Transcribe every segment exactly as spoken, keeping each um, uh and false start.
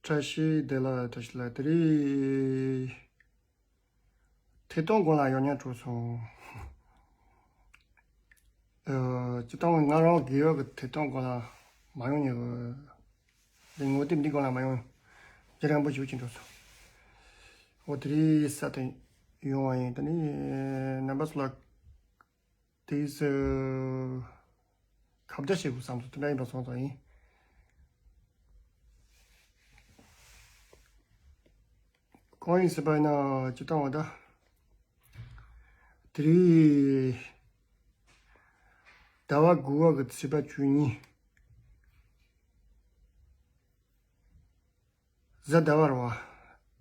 བཀྲ་ཤིས་བདེ་ལེགས། བཀྲ་ཤིས་བདེ་ལེགས། དེ་རིང་ཐད་གཏོང་སྒང་ལ་ཡོང་མཁན་གྲོགས་ཚོ། ཨ། སྤྱིར་བཏང་ང་རང་དགེ་བ་གི་ཐད་གཏོང་སྒང་ལ་མ་ཡོང་མཁན་གྱི། འདི་ངོ་དེབ་འདི་སྒང་ལ་མ་ཡོང་། རྒྱུན་རིང་པོ་ཞིག་ཕྱིན་འགྲོ་སོང་། འོ། དེ་རིང་གསར་དུ་ཡོང་བ་ཡིན། དེ་ནི་རྣམ་པ་ཚོ་ལ་དེས་ཁ་བརྡ་བྱེད་དགོས་བསམ་སོང་། དེ་འདྲ་ཡིན་པ་སོང་ཙང་ཡིན། གང་ཡིན་ཟེར་བ་ཡིན་ན། སྤྱིར་བཏང་བ་ད། དེ་རིང་ཟླ་བ་དགུ་པ་གི་ཚེས་པ་བཅུ་གཉིས། གཟའ་ཟླ་བ་རེད་བ།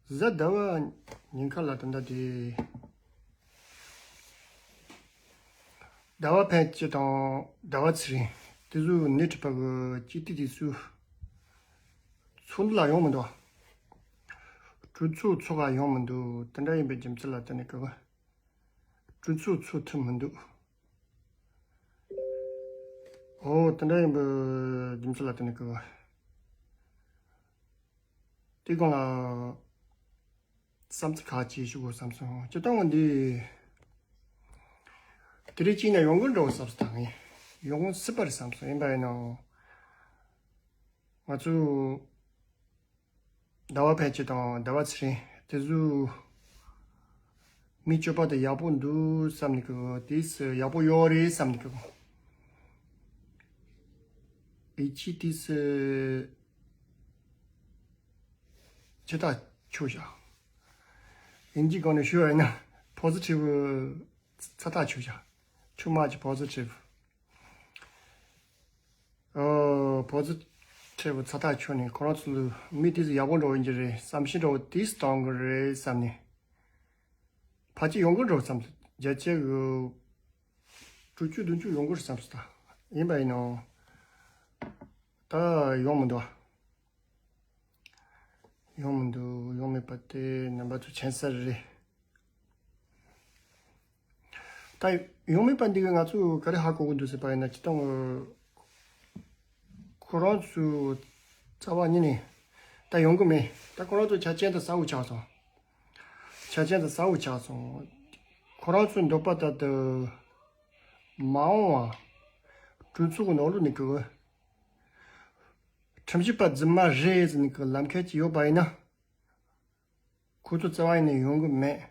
གཟའ་ཟླ་བ་ཉིན་ཁ་ལ་ད་ལྟ་དེ། ཟླ་བ་ཕན་སྐྱིད་དང་ཟླ་བ་ཚེ་རིང་། དེ་ཚོ་སྣེ་ཁྲིད་པ་གི་སྤྱི་བཏུས་དེ་ཚོ་ཚོགས་འདུ་ལ་ཡོང་མི་འདུག་གྲོས་ཚོགས་ཚོགས་ག་ཡོང་མི་འདུག་དེ་འདྲ་ཡིན་པའི་རྒྱུ་མཚན་ལ་བརྟེན་ནས་གི། གྲོས་ཚོགས་ཚོགས་ཐུབ་མི་འདུག་འོ། དེ་འདྲ་ཡིན་པའི་རྒྱུ་མཚན་ལ་བརྟེན་ནས་གི། དེ་སྒང་ལ་བསམ་ཚུལ་ཁག་ཅིག་ཞུ་དགོས་བསམ་སོང་། སྤྱིར་བཏང་འདི་དེ་རིང་གཅིག་ནས་ཡོང་གི་འགྲོ་བསམ་སོང་། ད་ངས་ཡོང་སྲིད་པ་རེད་བསམ་སོང་། ཡིན་པ་ཡིན་ནའང་ང་ཚོ་ཟླ་བ་ཕན་སྐྱིད་དང་ཟླ་བ་ཚེ་རིང་དེ་ཚོ་མི་སྤྱོད་པ་དེ་ཡག་པོ་འདུག་བསམ་ནས་གི། དེས་ཡག་པོ་ཡོད་རེད་བསམ་ནས་གི། ཡིད་ཆེས་དེས་ཆེ་ཐག་ཆོད་བཞག་དབྱིན་ཇིའི་སྒང་ནས་ཞུ་བ་ཡིན་ན། positive ཚ་ཐག་ཆོད་བཞག too much positive། ཨོ། positive ཚ་ཐག་ཆོད་ནས་ཁོ་རང་ཚོ་ལ་མི་དེ་ཚོ་ཡག་པོ་འགྲོ་ཡིན་གྱི་རེད། བསམ་ཤེས་འདྲ་བོ་དེ་གཏོང་གི་རེད་བསམ་ནས། ཕལ་ཆེར་ཡོང་གི་འགྲོ་བསམ་སོང་། བརྒྱ་ཆ་གི་དྲུག་ཅུ་བདུན་ཅུ་ཡོང་གི་རེད་བསམ་སོང་། ད་ཡིན་པ་ཡིན་ནའང་ད་ཡོང་མི་འདུག་ཡོང་མི་འདུག་ཡོང་མེད་པ་དེ་རྣམ་པ་ཚོ་མཁྱེན་གསལ་རེད། ད་ཡོང་མེད་པ་འདི་གིས་ང་ཚོས་ག་རེ་ཧ་གོ་གི་འདུག་ཟེར་བ་ཡིན་ན། སྤྱིར་བཏང་ཁོ་རང་ཚོའི་རྩ་བ་ཉིད་ནས་ད་ཡོང་གི་མེད། ད་ཁོ་རང་ཚོ་ཆ་རྐྱེན་དེ་གསལ་བོ་ཆགས་སོང་། ཆ་རྐྱེན་དེ་གསལ་བོ་ཆགས་སོང་། ཁོ་རང་ཚོའི་འདོད་པ་ལྟར་དུ་མ་འོངས་པ་གྲོས་ཚོགས་ཀྱི་ནང་ལོགས་ནས་གི་ཁྲིམས་ཞིབ་པ་རྫུན་མ་རེད་ཟེར་ནས་གི་ལབ་མཁན་ཅིག་ཡོད་པ་ཡིན་ན། ཁོ་ཚོ་རྩ་བ་ཡིན་ནས་ཡོང་གི་མེད།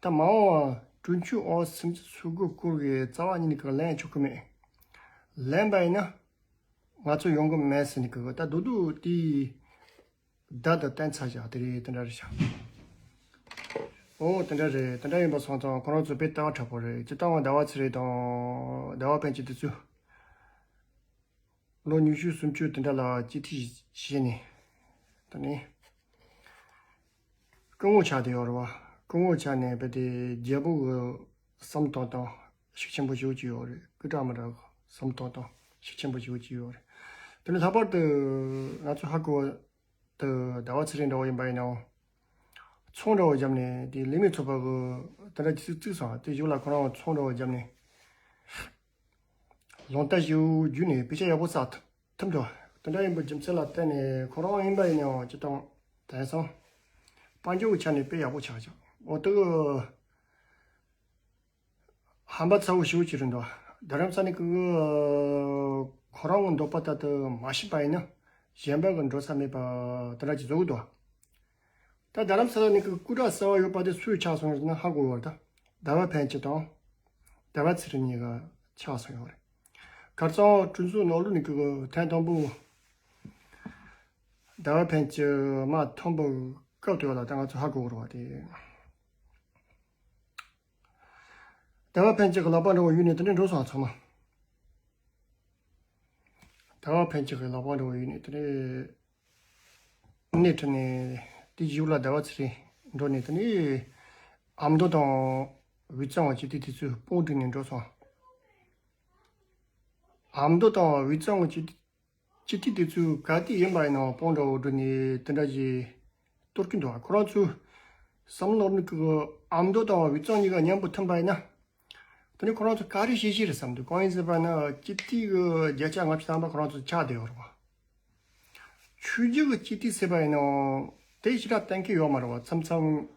ད་མ་འོངས་པ་གྲོས་ཆོད་འོག་སུམ་ཅུ་སོ་དགུ་སྐོར་གྱི་རྩ་བ་ཉིད་ནས་གི་ལེན་ཆོག་གི་མེད། ལེན་པ་ཡིན་ན་ང་ཚོ་ཡོང་གི་མེད་ཟེར་ནས་གི། ད་རྡོག་རྡོག་དེ་བརྡ་དང་བསྟན་ཚར་བཞག་དེ་རེད། དེ་འདྲ་རེད་བཞག་འོ། དེ་འདྲ་རེད། དེ་འདྲ་ཡིན་པ་སོང་ཙང་ཁོ་རང་ཚོ་དཔེ་ལྟ་བ་དྲག་པོ་རེད། སྤྱིར་བཏང་ཟླ་བ་ཚེ་རིང་དང་ཟླ་བ་ཕན་སྐྱིད་དེ་ཚོ་ལོ་ཉི་ཤུ་སུམ་ཅུ་དེ་འདྲ་ལ་སྤྱི་འཐུས་བྱས་ནས། ད་ནི་སྐུ་ངོ་ཆགས་བསྡད་ཡོད་རེད་བ། སྐུ་ངོ་ཆགས་ནས་རྦད་དེ་རྒྱལ་པོ་གི་བསམ་སྟངས་དང་ཤུགས་ཆེན་པོ་ཞེ་པོ་ཅིག་ཡོད་རེད། སྐུ་དྲག་མི་དྲག་གི་བསམ་སྟངས་དང་ཤུགས་ཆེན་པོ་ཞེ་པོ་ཅིག་ཡོད་རེད། དེ་ནས་ལྷག་པར་དུ་ང་ཚོ་ཧ་གོ་བ་དུ་ཟླ་བ་ཚེ་རིང་འདྲ་བོ་ཡིན་པ་ཡིན་ནའང་ཚོང་འདྲ་བོ་བརྒྱབ་ནས། དེ་ལས་མི་ཚོགས་པ་གི་དེ་འདྲ་ཅིག་བཙུགས་སོང་། དེ་གཞུག་ལ་ཁོ་རང་ཚོང་འདྲ་བོ་བརྒྱབ་ནས། ལོན་ཏ་ཞིའུ་བརྒྱུད་ནས་དཔེ་ཆ་ཡག་པོ་བསགས་ཐུབ་ཐུབ་འདུག་དེ་འདྲ་ཡིན་པའི་རྒྱུ་མཚན་ལ་བརྟེན་ནས་ཁོ་རང་ཡིན་པ་ཡིན་ནའང་སྤྱིར་བཏང་དེང་སང་དཔལ་འབྱོར་གྱི་ཆ་ནས་དཔེ་ཡག་པོ་ཆགས་ཀྱང་། འོ། དེ་གི་ཧམ་པ་ཚ་བོ་ཞེ་པོ་ཅིག་རེད་འདུག་རྡ་རམ་ས་ནས་གི་ཁོ་རང་གི་འདོད་པ་ལྟར་དུ་མ་ཤེས་པ་ཡིན་ན་གཞན་པ་གི་འགྲོ་ས་མེད་པ་དེ་འདྲ་ཅིག་བཟོ་གི་འདུག་ད་རྡ་རམ་ས་ལ་ནི་གི་སྐུ་དྲག་གསར་བ་ཡོད་པ་དེ་སུས་ཆགས་སོང་ཟེར་ན་ཧ་གོ་བར། ད་ཟླ་བ་ཕན་སྐྱིད་དང་ཟླ་བ་ཚེ་རིང་གཉིས་ཀ་ཆགས་སོང་ཡོད་རེད། ཁ་སང་གྲོས་ཚོགས་ནང་ལོགས་ནས་གི་ཐེངས་དང་པོ་ཟླ་བ་ཕན་སྐྱིད་མ་ཐོན་པའི་སྐབས་དེ་བ་ལ་ད་ང་ཚོ་ཧ་གོ་གི་རེད་བ། དེ་ཟླ་བ་ཕན་སྐྱིད་ཀྱི་ལག་པ་འདྲ་བོ་གཡུགས་ནས་དེ་འདྲ་འགྲོ་སོང་ཚང་མ། ཟླ་བ་ཕན་སྐྱིད་ཀྱི་ལག་པ་འདྲ་བོ་གཡུགས་ནས་དེ་ནས་སྣེ་ཁྲིད་ནས། དེ་གཞུག་ལ་ཟླ་བ་ཚེ་རིང་འགྲོ་ནས། དེ་ནས་ཨ་མདོ་དང་དབུས་གཙང་བ་སྤྱི་འཐུས་དེ་ཚོས་དཔུང་བསྒྲིགས་ནས་འགྲོ་སོང་། ཨ་མདོ་དང་དབུས་གཙང་བ་སྤྱི་སྤྱི་འཐུས་དེ་ཚོས་ག་དུས་ཡིན་པ་ཡིན་ནའང་དཔུང་འདྲ་བོ་བསྒྲིགས་ནས་དེ་འདྲ་ཞིག་གཏོར་གྱི་འདུག་ཁོ་རང་ཚོས་བསམ་བློ་ནི་གི་ཨ་མདོ་དང་དབུས་གཙང་གཉིས་ཀ་མཉམ་པོ་ཐོན་པ་ཡིན་ན། དེ་ནས་ཁོ་རང་ཚོ་ག་རེ་བྱེད་ཤེས་རེད་བསམ་འདུག་གང་ཡིན་ཟེར་བ་ན་སྤྱི་འཐུས་ཀྱི་བརྒྱ་ཆ་ལྔ་བཅུ་ཐམ་པ་ཁོ་རང་ཚོ་ཆགས་བསྡད་ཡོད་རེད་བ། ཆོས་བརྒྱུད་ཀྱི་སྤྱི་དེ་ཟེར་བ་ཡིན་ནའང་དེ་ཞེ་དྲག་གཏན་འཁེལ་ཡོད་མ་རེད་བ། མཚམས་མཚམས་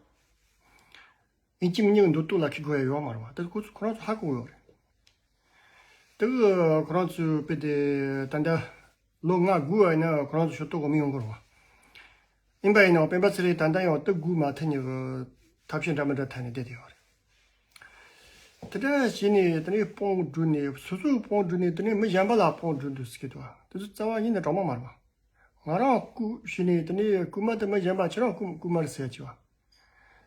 ཡིན་གཅིག་མིན་གཉིས་ཀྱི་འདུག་སྟོད་ལ་འཁེལ་དགོས་ཡ་ཡོད་མ་རེད་བ། དེ་ཁོ་ཚོ་ཁོ་རང་ཚོ་ཧ་གོ་ཡོད་རེད། དེ་གི་ཁོ་རང་ཚོའི་དཔེ་དེ་ད་ལྟ་ལོ་ལྔ་དགུ་བ་ཡིན་ན་ཁོ་རང་ཚོ་ཞུ་གཏུག་གི་མི་ཡོང་གི་རེད་བ། ཡིན་པ་ཡིན་ནའང་སྤེན་པ་ཚེ་རིང་ད་ལྟ་ཡང་སྟབས་སྒུག་མ་ཐུབ་ནས་ཐབས་ཤེས་འདྲ་མི་འདྲ་འཐེན་ནས་བསྡད་བསྡད་ཡོད་རེད། དེ་འདྲ་བྱས་ནས་དེ་ནས་དཔུང་བསྒྲུགས་ནས་སོ་སོའི་དཔུང་བསྒྲུགས་ནས་དེ་ནས་མི་གཞན་པ་ལ་དཔུང་བསྒྲུགས་འདུག་ཟེར་གྱི་འདུག་དེ་ཚོ་རྩ་བ་ཉིད་ནས་དྲང་མོ་མ་རེད་པ། ང་རང་རྐུ་བྱས་ནས་དེ་ནས་རྐུན་མ་དེ་མི་གཞན་པ་ཁྱེད་རང་རྐུ་རྐུན་མ་རེད་ཟེར་གྱི་བ།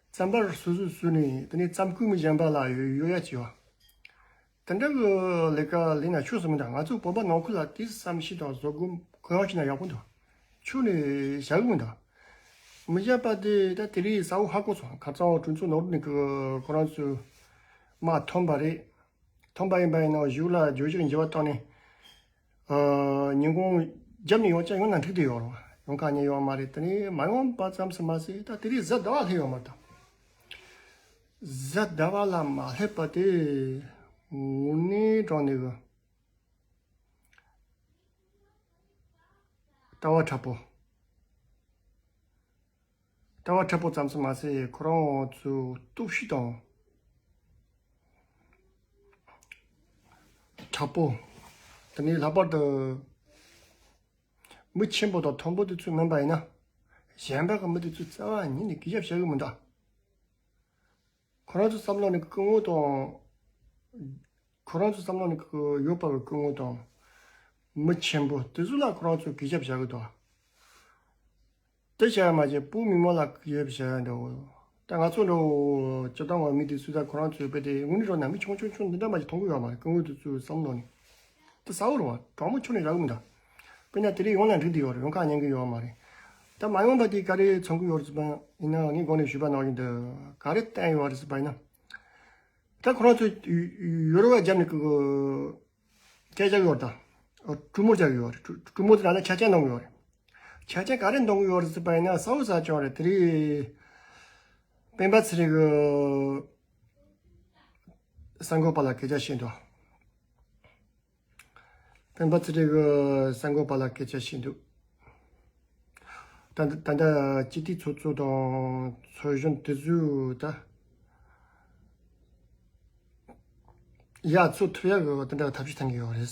རྩམ་པར་སོ་སོས་ཟོས་ནས་དེ་ནས་རྩམ་རྐུན་མི་གཞན་པ་ལ་ཡོད་ཡོད་ཡ་གྱི་བ། དེ་འདྲ་གི་ལས་ཀ་ལས་ན་ཆོས་སུ་མི་འདྲ། ང་ཚོ་བོད་པ་ནང་ཁུལ་ལ་དེ་བསམ་ཤེས་དང་བཟོ་སྒོ་གང་ཡང་བྱས་ན་ཡག་པོ་འདུག་ཆོས་ནས་བྱ་གི་མི་འདུག་མི་གཞན་པ་དེ་ད་དེ་རིང་ས་འོག་ཧ་གོ་སོང་། ཁ་རྩང་བ་གྲོས་ཚོགས་ནོར་ནི་གི་ཁོ་རང་ཚོས་མ་ཐོན་པ་རེད། ཐོན་པ་ཡིན་པ་ཡིན་ན་གཞུག་ལ་བརྗོད་གཞི་འགྱུར་བ་བཏང་ནས་ཨ་ཉིན་གུང་རྒྱབ་ནས་ཡོང་ཆ་ཡོང་ན་འགྲིག་དེ་ཡོད་རེད་བ། ཡོང་ཁ་ཉེ་ཡོད་མ་རེད། དེ་ནས་མ་ཡོང་པ་ཙམ་ཟེར་མ་ཟད་ད་དེ་རིང་གཟའ་ཟླ་བ་སླེབས་ཡོད་མ་རེད་ད། གཟའ་ཟླ་བ་ལ་མ་སླེབས་པ་དེ་དངོས་གནས་དྲང་གནས་གི་ལྟ་བ་དྲག་པོ། ལྟ་བ་དྲག་པོ་ཙམ་ཟེར་མ་ཟད་ཁོ་རང་ཚོའི་སྟོབས་ཤུགས་དང་དྲག་པོ། དེ་ནས་ལྷག་པར་དུ་མི་ཆེན་པོ་དང་མཐོན་པོ་དེ་ཚོ་མིན་པ་ཡིན་ན། གཞན་པ་གི་མི་དེ་ཚོ་རྩ་བ་ཉིད་ནས་གུས་ཞབས་བྱ་གི་མི་འདུག་ཁོ་རང་ཚོ་བསམ་བློ་ནི་སྐུ་ངོ་དང་། ཁོ་རང་ཚོ་བསམ་བློ་ནི་ཡོད་པ་གི་སྐུ་ངོ་དང་། མི་ཆེན་པོ་དེ་ཚོ་ལ་ཁོ་རང་ཚོ་གུས་ཞབས་བྱ་གི་འདུག་དེ་བྱ་ཡ་མ་བྱས་བོད་མི་མང་ལ་གུས་ཞབས་བྱ་ཡ་འདྲ་བོ། ད་ང་ཚོ་འདྲ་བོ་སྤྱིར་བཏང་བ་མི་དེ་ཚོ་ད་ཁོ་རང་ཚོའི་དཔེ་དེ་དངོས་གནས་དྲང་གནས་མི་ཆུང་ཆུང་ཆུང་འདི་འདྲ་མ་ཞིག་མཐོང་གི་ཡོད་མ་རེད། སྐུ་ངོ་དེ་ཚོའི་བསམ་བློ་ནི། དེ་གསལ་བོ་རེད་བ། དྲང་མོ་ཁྱོན་ནས་རག་གི་མི་འདུག་དཔེར་ན་དེ་རིང་ཡོང་ན་འགྲིག་དེ་ཡོད་རེད། ཡོང་ཁ་ཉན་གི་ཡོད་མ་རེད། ད་མ་ཡོང་པ་དེ་ག་རེ་མཚོན་གི་ཡོད་རེད་ཟེར་བ་ཡིན་ན། ངས་གོང་ནས་ཞུས་པ་ནང་བཞིན་དུ་ག་རེ་བསྟན་ཡོད་རེད་ཟེར་བ་ཡིན་ན། ད་ཁོ་རང་ཚོ་ཡོ་རོབ་བརྒྱབ་ནས་ཀི་སྐད་ཆ་ཡོད་རེད། ད་གྲོས་མོལ་བྱ་གི་ཡོད་རེད། གྲོས་གྲོས་མོལ་དེ་ནང་ལ་ཆ་རྐྱེན་གནང་གི་ཡོད་རེད། ཆ་རྐྱེན་ག་རེ་གནང་གི་ཡོད་རེད་ཟེར་བ་ཡིན་ན། གསལ་བོ་གསལ་རྐྱང་རེད། དེ་རིང་སྤེན་པ་ཚེ་རིང་གི་གསར་འགོད་པ་ལ་སྐད་ཆ་བཤད་འདུག་སྤེན་པ་ཚེ་རིང་གི་གསར་འགོད་པ་ལ་སྐད་ཆ་བཤད་འདུག་ད་ད་ལྟ་སྤྱི་འཐུས་ཚོགས་གཙོ་དང་ཚོགས་གཞོན་དེ་ཚོས་ད་ཡར་ཚུད་ཐུབ་ཡག་གི་དེ་འདྲ་ཐབས་ཤེས་བཏང་གི་ཡོད་རེད།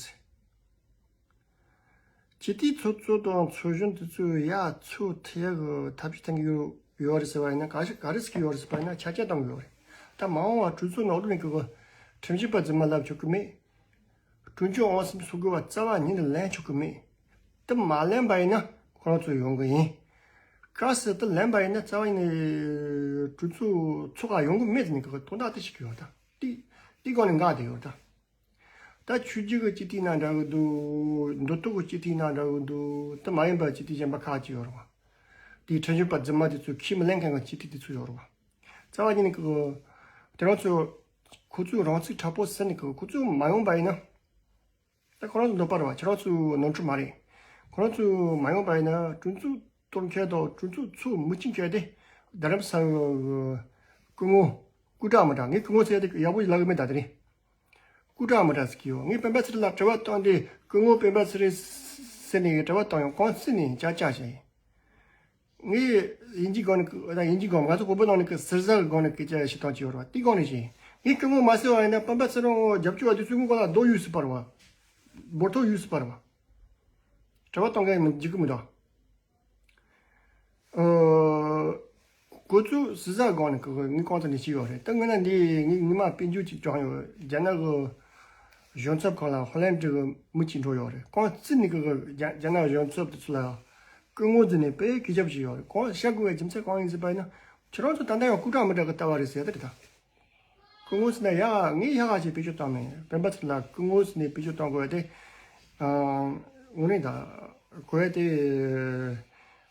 སྤྱི་འཐུས་ཚོགས་གཙོ་དང་ཚོགས་གཞོན་དེ་ཚོས་ཡར་ཚུད་ཐུབ་ཡག་གི་ཐབས་ཤེས་བཏང་གི་ཡོད་ཡོད་རེད་ཟེར་བ་ཡིན་ན། ག་རེ་ག་རེ་ཟེར་གི་ཡོད་རེད་ཟེར་བ་ཡིན་ན། ཆ་རྐྱེན་བཏང་གི་ཡོད་རེད། ད་མ་འོངས་པ་གྲོས་ཚོགས་ནང་ལོགས་ནས་ཀྱི་ཁྲིམས་ཞིབ་པ་རྫུན་མ་ལབ་ཆོག་གི་མེད། གྲོས་ཆོད་འོང་སེམས་སུ་དགོས་པ་རྩ་བ་ཉིད་ནས་ལེན་ཆོག་གི་མེད། དེ་མ་ལེན་པ་ཡིན་ན་ཁོ་རང་ཚོ་ཡོང་གི་ཡིན། གལ་སྲིད་དེ་ལེན་པ་ཡིན་ན་རྩ་བ་ཉིད་ནས་གྲོས་ཚོགས་ཚོགས་ཁག་ཡོང་གི་མེད་ཟེར་ནས་ཀྱི་དོན་དག་དེ་ཞིག་ཡོད་ད། དེ་དེ་སྒང་ནས་འགག་བསྡད་ཡོད་ད། ད་ཆོས་བརྒྱུད་ཀྱི་སྤྱི་འཐུས་ན་འདྲ་གི་འདུག་མདོ་སྟོད་ཀྱི་སྤྱི་འཐུས་ན་འདྲ་གི་འདུག་དེ་མ་ཡིན་པ་སྤྱི་འཐུས་གཞན་པ་ཁག་ཅིག་ཡོད་རེད་བ། དེའི་ཁྲིམས་ཞིབ་པ་རྫུན་མ་དེ་ཚོས་ཁས་མི་ལེན་མཁན་གྱི་སྤྱི་འཐུས་དེ་ཚོ་ཡོད་རེད་བ། རྩ་བ་ཉིད་ནས་ཀྱི་དེ་རང་ཚོ་ཁོ་ཚོས་རང་ཚུགས་དྲག་པོ་ཟེར་ནས་ཀྱི་ཁོ་ཚོས་མ་ཡོང་པ་ཡིན་ན། ད་ཁོ་རང་ཚོ་འདོད་པ་རེད་བ། ཁྱེད་རང་ཚོའི་ནོར་འཁྲུལ་མ་རེད། ཁོ་རང་ཚོས་མ་ཡོང་པ་ཡིན་ན་གྲོས་ཚོགས་གཏོར་མཁན་དང་གྲོས་ཚོགས་ཚོགས་མི་བྱེད་མཁན་དེ་རྡ་རམ་ས་ལའི་སྐུ་ངོ་སྐུ་དྲག་མི་དྲག་ངས་སྐུ་ངོ་ཟེར་ཡ་དེ་ཡག་པོ་ཞིག་ལབ་གི་མེད་ད། དེ་རིང་སྐུ་དྲག་མི་དྲག་ཟེར་གི་ཡོད། ངས་སྤེན་པ་ཚེ་རིང་ལ་དྲི་བ་བཏང་དུས་སྐུ་ངོ་སྤེན་པ་ཚེ་རིང་ཟེར་ནས་དྲི་བ་བཏང་ཡོང་། གང་སྲིད་ནས་ཅག་ཅག་བྱས་ཡིན། ངས་དབྱིན་ཇིའི་སྒང་ནས་ཀྱི་ད་དབྱིན་ཇིའི་སྒང་ང་ཚོ་བོད་པའི་ནང་ནས་ཀྱི་ཟུར་ཟ་གི་སྒང་ནས་སྐད་ཆ་བཤད་སྟངས་ཅིག་ཡོད་རེད་བ། དེའི་སྒང་ནས་བཤད། ངས་སྐུ་ངོ་མ་ཟེར་བ་ཡིན་ན་སྤེན་པ་ཚེ་རིང་རྒྱབ་སྐྱོར་བ་དེ་ཚོའི་སྔོན་ཁོ་ལ་རྡོ་གཡུག་སྲིད་པ་རེད་བ། འབུར་ཐོག་གཡུག་སྲིད་པ་རེད་བ། དྲི་བ་གཏོང་མཁན་མི་འཇིགས་གི་མི་འདུག་ཨོ། ཁོ་ཚོས་ཟུར་ཟ་སྒང་ནས་ཀྱི་ངས་གང་ཙམ་ནས་བཤད་ཡོད་རེད། ད་ངས་ན་འདི་ངས་ངས་མ་དཔེ་འཇོག་ཅིག་བཅངས་ཡོད། རྒྱ་ནག་གི་གཞུང་ཚབ་ཁང་ལ་ཧོ་ལན་ཌི་གི་མི་གཅིག་འགྲོ་ཡོད་རེད། གང་སྲིད་ནས་ཀྱི་རྒྱ་རྒྱ་ནག་གཞུང་ཚབ་དེ་ཚོ་ལ་སྐུ་ངོ་བརྩིས་ནས་དཔེ་གུས་ཞབས་བྱས་ཡོད་རེད། གང་བཤད་དགོས་པའི་རྒྱུ་མཚན་གང་ཡིན་ཟེར་བ་ཡིན་ན། ཁྱེད་རང་ཚོ་ད་ལྟ་ཡང་སྐུ་དྲག་མི་དྲག་གི་ལྟ་བ་རེད་ཟེར་ཡ་ད་རེད་ད། སྐུ་ངོ་ཟེར་ན་ཡག་ངས་ཡག་ག་ཞིག་བེད་སྤྱོད་བཏང་མེད། སྤེན་པ་ཚེ་རིང་ལ་སྐུ་ངོ་ཟེར་ནས་བེད་སྤྱོད་གཏོང་དགོས་ཏེ། ཨ། དངོས་གནས་ད་གོ་ཡ་དེ།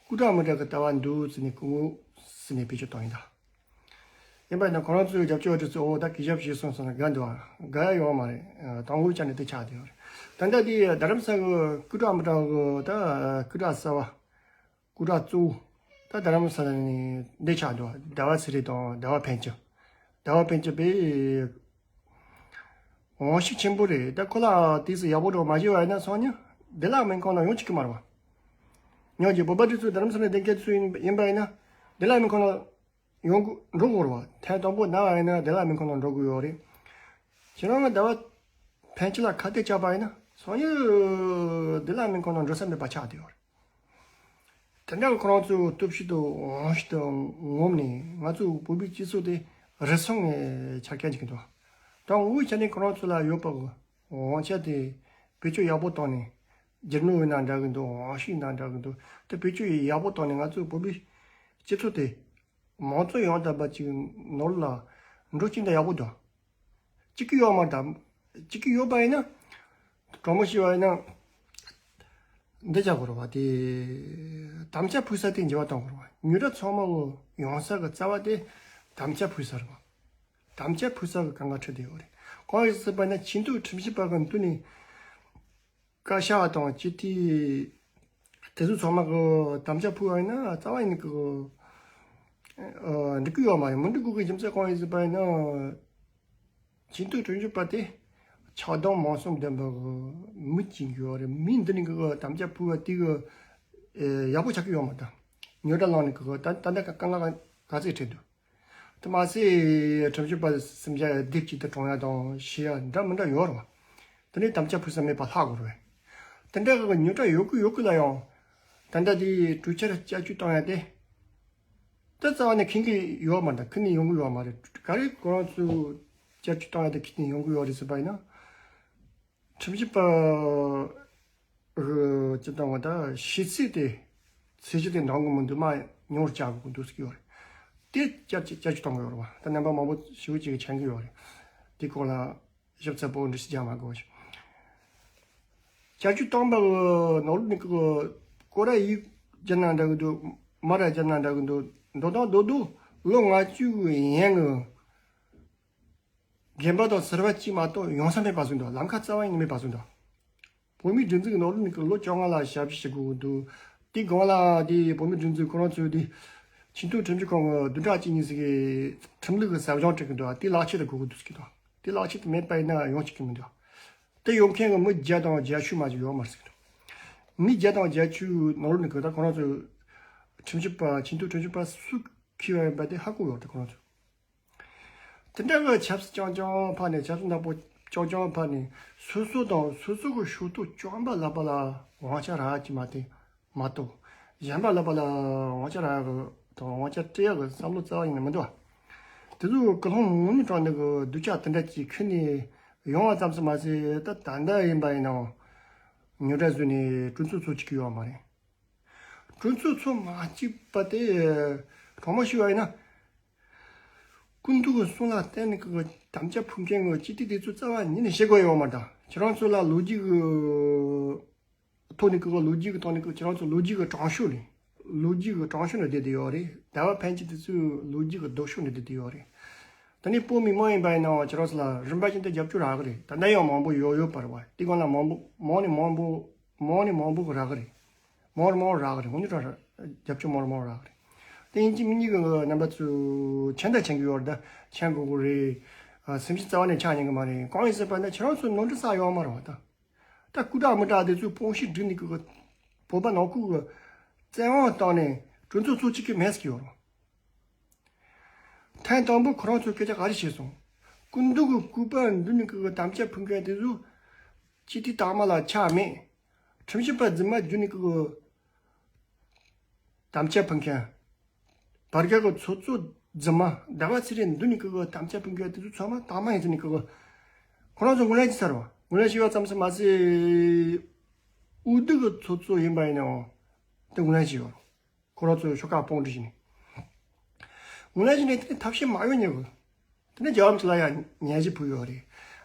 སྐུ་དྲག་མི་དྲག་གི་ལྟ་བ་འདུག་ཟེར་ནས་སྐུ་ངོ་ཟེར་ནས་བེད་སྤྱོད་བཏང་ཡིན་ད། ཡིན་པ་ཡིན་ན་ཁོ་རང་ཚོའི་རྒྱབ་སྐྱོར་བ་དེ་ཚོས་འོ་ད་གུས་ཞབས་བྱས་སོང་ཟེར་ན་དགའ་འདུག་ཨ། དགའ་ཡ་ཡོད་མ་རེད། དང་པོའི་ཆ་ནས་དེ་ཆགས་བསྡད་ཡོད་རེད། ད་ལྟ་དེ་རྡ་རམ་ས་གི་སྐུ་དྲག་མི་དྲག་གི་ད་སྐུ་དྲག་གསར་བ། སྐུ་དྲག་གཙོ་བོ། ད་རྡ་རམ་ས་ལ་ནས་འདི་ཆགས་འདུག་ཟླ་བ་ཚེ་རིང་དང་ཟླ་བ་ཕན་ཆད། ཟླ་བ་ཕན་ཆད་པས་དབང་ཤུགས་ཆེན་པོ་རེད། ད་ཁོ་ལ་དུས་སུ་ཡག་པོ་འགྲོ་མ་བྱས་པ་ཡིན་ན་སང་ཉིན་བདེ་བླག་སྨན་ཁང་ནང་ཡོང་ཆོག་གི་མ་རེད་བ། ཉོ་རྒྱུ་བོད་པ་དེ་ཚོ་རྡ་རམ་ས་ལ་བསྡད་མཁན་ཚོ་ཡིན་ཡིན་པ་ཡིན་ན་བདེ་བླག་མི་ཁོ་ན་ཡོང་དགོས་འགྲོ་དགོས་རེད་བ། ཐེངས་དང་པོ་ན་བ་ཡིན་ན་བདེ་བླག་མི་ཁོ་ན་འགྲོ་དགོས་ཡོད་རེད། ཁྱེད་རང་ལ་ཟླ་བ་ཕན་ཆད་ལ་ཁ་གཏད་བཅག་པ་ཡིན་ན་སང་ཉིན་བདེ་བླག་མི་ཁོ་ན་འགྲོ་ས་མེད་པ་ཆགས་བསྡད་ཡོད་རེད། དེ་འདྲ་གི་ཁོ་རང་ཚོའི་སྟོབས་ཤུགས་དང་དབང་ཤུགས་དང་ངོམ་ནས་ང་ཚོ་བོད་པའི་སྤྱི་ཚོགས་དེ་རུལ་སུངས་ནས་ཆ་རྐྱེན་ཅིག་འདུག་ད་ངོ་བོའི་ཆ་ནས་ཁོ་རང་ཚོ་ལ་ཡོད་པའི་དབང་ཆ་དེ་བེད་སྤྱོད་ཡག་པོ་བཏང་ནས་རྒྱུ་ནོར་ཡིན་ན་འདྲ་གི་འདུག་དབང་ཤུགས་ཡིན་ན་འདྲ་གི་འདུག་དེ་བེད་སྤྱོད་ཡག་པོ་བཏང་ནས་ང་ཚོའི་བོད་པའི་སྤྱི་ཚོགས་དེ་མང་གཙོ་ཡང་དག་པ་ཅིག་ནོར་ལ་འགྲོ་གཅིག་འདྲ་ཡག་པོ་འདུག་གཅིག་གི་ཡོད་མ་རེད་ད། གཅིག་གི་ཡོད་པ་ཡིན་ན། གྲོགས་མོ་ཤི་བ་ཡིན་ན། འདི་བྱ་དགོས་རེད་བ་དེ། དམ་བཅའ་ཕུལ་ས་དེ་འགྱུར་བ་གཏོང་དགོས་རེད་བ། ཉོ་གྲྭ་ཚང་མ་གི་ཡོང་ས་གི་རྩ་བ་དེ་དམ་བཅའ་ཕུལ་ས་རེད་བ། དམ་བཅའ་ཕུལ་ས་གི་གང་ག་ཁྲིད་དེ་ཡོད་རེད། གང་ཡིན་ཟེར་བ་ན་ཆེས་མཐོའི་ཁྲིམས་ཞིབ་པ་གི་མདུན་ནས་བཀའ་ཤག་དང་སྤྱི་འཐུས་དེ་ཚོ་ཚང་མ་གི་དམ་བཅའ་ཕུལ་བ་ཡིན་ན་རྩ་བ་ཡིན་གི་འགྲིག་གི་ཡོད་མ་རེད། མི་འགྲིག་དགོས་གི་རྒྱུ་མཚན་གང་ཡིན་ཟེར་བ་ཡིན་ན། ཆེས་མཐོའི་ཁྲིམས་ཞིབ་པ་དེ་ཆགས་སྡང་མང་གསུམ་ལྡན་པ་གི་མི་གཅིག་ཡོད་རེད། མི་འདི་ནི་གི་དམ་བཅའ་ཕུལ་བ་དེ་གི་ཡག་པོ་ཆགས་ཀྱི་ཡོད་མ་རེད། ཉོ་གྲྭ་ལངས་ནས་གི་ད་ད་ལྟ་དཀའ་ངལ་ག་ཚོད་འཕྲད་འདུག་དེ་མ་ཟད་ཁྲིམས་ཞིབ་པ་སུམ་བརྒྱ་སྡེབ་གཅིག་ཏུ་གྲོངས་ཡ་དང་ཤི་ཡ་འདྲ་མི་འདྲ་ཡོད་རེད་བ། དེ་ནས་དམ་བཅའ་ཕུལ་ས་མེད་པ་ལྷག་དགོས་རེད། དེ་འདྲ་གི་ཉོ་གྲྭ་ཡོད་གི་ཡོད་གི་ལ་ཡང་ད་ལྟ་དེ་གྲོས་འཆར་བསྐྱར་བཅོས་གཏོང་ཡ་དེ། ད་རྩ་བ་ནས་མཁྱེན་གྱི་ཡོད་མ་རེད། ཁྱོན་ནས་ཡོང་གི་ཡོད་མ་རེད། ག་རེ་ཁོ་རང་ཚོས་བསྐྱར་བཅོས་བཏང་ཡ་དེ་ཁྱོན་ནས་ཡོང་གི་ཡོད་རེད་ཟེར་བ་ཡིན་ན། ཁྲིམས་ཞིབ་པ་གི་སྤྱི་བཏང་བ་ད་ཤེས་ཚད་དེ་ཚད་གཞི་དེ་འདང་གི་མི་འདུག་མར་ཉུང་རུ་བཅག་དགོས་འདུག་ཟེར་གྱི་ཡོད་རེད། དེ་བསྐྱར་བཅོས་བསྐྱར་བཅོས་གཏོང་གི་ཡོད་རེད་བ། ད་རྣམ་པ་མང་པོ་ཞེ་པོ་ཅིག་གིས་མཁྱེན་གྱི་ཡོད་རེད། དེ་སྐོར་ལ་ཞིབ་ཚགས་པོ་འགྲེལ་བཤད་རྒྱག་མ་དགོས་ཤིང་། བསྐྱར་བཅོས་བཏང་པ་གི་ནོར་ལུག་ནི་གི་ཀོ་ར་ཡིག་སྦྱར་ན་འདྲ་གི་འདུག་མ་ར་སྦྱར་ན་འདྲ་གི་འདུག་འགྲོ་སྟངས་རྡོག་རྡོག་ལོ་ལྔ་བཅུ་གི་ཡན་གི་རྒན་པ་དང་ཟུར་པ་གཅིག་མ་གཏོགས་ཡོང་ས་མེད་པ་བཟོས་འདུག་ལམ་ཁ་རྩ་བ་ཡིན་ནི་མེད་པ་བཟོས་འདུག་བོད་མིའི་སྒྲིག་འཛུགས་ཀྱི་ནང་ལོགས་ནས་ཀྱི་ལོ་བཅོ་ལྔ་ལ་ཞབས་ཕྱི་བྱེད་དགོས་ཀྱི་འདུག་དེའི་སྒང་ལ་དེ་བོད་མིའི་སྒྲིག་འཛུགས་ཁོ་རང་ཚོས་དེ་ཆེས་མཐོའི་ཁྲིམས་ཞིབ་ཁང་གི་བདུན་ཕྲག་གཅིག་གཉིས་ཟིག་གི་ཁྲིམས་ལུགས་ཀྱི་ཟབ་སྦྱོང་སྤྲད་ཀྱི་འདུག་དེ་ལག་ཁྱེར་དུ་དགོས་ཀྱི་འདུག་ཟེར་གྱི་འདུག་དེ་ལག་ཁྱེར་དུ་མེད་པ་ཡིན་ན་ཡོང་ཆོག་གི་མི་འདུག་དེ་ཡོང་མཁན་གྱི་མི་བརྒྱ་དང་བརྒྱད་ཅུ་མ་གཏོགས་ཡོད་མ་རེད་ཟེར་གྱི་འདུག་མི་བརྒྱ་དང་བརྒྱད་ཅུ་ནང་ལོགས་ནས་ཀྱི་ད་ཁོ་རང་ཚོའི་ཁྲིམས་ཞིབ་པ་ཆེས་མཐོའི་ཁྲིམས་ཞིབ་པ་སུ་འཁྱེར་བ་ཡིན་པ་དེ་ཧ་གོ་ཡོད་རེད། ཁོ་རང་ཚོ། དེ་འདྲ་གི་ཆབ་སྲིད་རྐྱང་རྐྱང་ཕར་ནས་ཆབ་སྲིད་ནག་པོ་རྐྱང་རྐྱང་ཕར་ནས་སོ་སོ་དང་སོ་སོ་གི་ཕྱོགས་གཏོགས་རྐྱང་པ་ལབ་པ་ལ་དབང་ཆ་རག་གི་མ་རེད་མ་གཏོགས། གཞན་པ་ལབ་པ་ལ་དབང་ཆ་རག་གི་དང་དབང་ཆ་སྤྲད་ཡག་གི་བསམ་བློ་རྩ་བ་ཡིན་ནི་མི་འདུག་དེ་ཚོ་ཀུན་སློང་ངོ་མའི་དྲང་གནས་གི་སྡུག་ཅག་དེ་འདྲ་ཅིག་ཁྱེར་ནས་ཡོང་བ་ཙམ་ཞིག་མ་ཟད། ད་ད་ལྟ་ཡིན་པ་ཡིན་ནའང་ཉོ་གྲྭ་བཟོས་ནས་གྲོས་ཚོགས་ཚོགས་བཅུག་གི་ཡོད་མ་རེད། གྲོས་ཚོགས་ཚོགས་མ་བཅུག་པ་དེ་གྲོགས་མོ་ཞུ་བ་ཡིན་ན། སྐུ་མདུན་གྱི་གསུང་ལ་བརྟེན་ནས་ཀྱི་དམ་བཅའ་ཕུལ་མཁན་གྱི་སྤྱི་འཐུས་དེ་ཚོ་རྩ་བ་ཉིད་ནས་ཤེས་དགོས་ཡོད་མ་རེད། ད་ཁྱེད་རང་ཚོ་ལ་ལོ་རྒྱུས་ཀྱི་ཐོག་ནས་ཀྱི་ལོ་རྒྱུས་ཀྱི་ཐོག་ནས་ཀྱི་ཁྱེད་རང་ཚོ་ལོ་རྒྱུས་ཀྱི་དྲང་ཕྱོགས་ནས་ལོ་རྒྱུས་ཀྱི་དྲང་ཕྱོགས་ནས་བསྡད་དེ་ཡོད་རེད། ཟླ་བ་ཕན་ཆད་དེ་ཚོས་ལོ་རྒྱུས་ཀྱི་ལྡོག་ཕྱོགས་ནས་བསྡད་དེ་ཡོད་རེད། ད་ནི་བོད་མི་མང་ཡིན་པ་ཡིན་ནའང་ཁྱེད་རང་ཚོ་ལ་རིམ་པ་བཞིན་དུ་རྒྱབ་སྐྱོར་རག་གི་རེད། ད་ལྟ་ཡང་མང་པོ་ཡོད་ཡོད་པ་རེད་བ། དེ་སྒང་ལ་མང་པོ་མང་ནས་མང་པོ་མང་ནས་མང་པོ་གི་རག་གི་རེད། མང་རུ་མང་རུ་རག་གི་རེད། དངོས་གནས་དྲང་རྒྱབ་སྐྱོར་མང་རུ་མང་རུ་རག་གི་རེད། དེ་ཡིན་གཅིག་མིན་གཉིས་ཀྱི་རྣམ་པ་ཚོས་མཁྱེན་དང་མཁྱེན་གྱི་ཡོད་རེད། ད་མཁྱེན་དགོས་ཀྱི་རེད། ཨ། སེམས་ཤུགས་རྩ་བ་ནས་ཆག་ཉན་གྱི་མ་རེད། གང་ཡིན་ཟེར་བ་ན་ཁྱེད་རང་ཚོ་ནོར་འཁྲུལ་བསགས་ཡོད་མ་རེད་བ། ད་ད་སྐུ་དྲག་མི་དྲག་དེ་ཚོས་དཔུང་ཤུགས་བསྒྲིམས་ནས་ཀྱི་བོད་པ་ནང་ཁུལ་གྱི་བཙན་དབང་བཏང་ནས་གྲོས་ཚོགས་ཚོགས་བཅུག་གི་མེད་ཟེར་གྱི་ཡོད་རེད། ཐེངས་དང་པོ་ཁོ་རང་ཚོས་སྐད་ཆ་ག་རེ་བཤད་སོང་། སྐུ་མདུན་གྱི་སྐུ་པར་འདི་ནས་ཀྱི་དམ་བཅའ་ཕུལ་མཁན་དེ་ཚོ་སྤྱི་འཐུས་དག་མ་ལ་ཆ་མེད། ཁྲིམས་ཞིབ་པ་རྫུན་མ་བརྒྱུད་ནས་ཀྱི་དམ་བཅའ་ཕུལ་མཁན། བར་བརྒལ་གྱི་ཚོགས་གཙོ་རྫུན་མ། ཟླ་བ་ཚེ་རིང་འདི་ནས་ཀྱི་དམ་བཅའ་ཕུལ་མཁན་དེ་ཚོ་ཚང་མ་དག་མ་ཡིན་ཟེར་ནས་ཀྱི་ཁོ་རང་ཚོ་ངོས་ལེན་བྱས་ཚར་བ། ངོས་ལེན་བྱས་པ་ཙམ་ཞིག་མ་ཟད། འོས་བསྡུ་གི་ཚོགས་གཙོ་ཡིན་པ་ཡིན་ནའང་དེ་ངོས་ལེན་བྱས་ཡོད། ཁོ་རང་ཚོས་ཤོག་ཁག་དཔུང་སྒྲིག་བྱས་ནས། ངོས་ལེན་བྱས་ནས་དེ་ཐབས་ཤེས་མ་ཡོང་ཉེ་གི། དེ་ནས་རྒྱལ་བ་རིན་པོ་ཆེ་ལ་ཡང་སྙན་ཞུ་ཕུལ་ཡོད་རེད།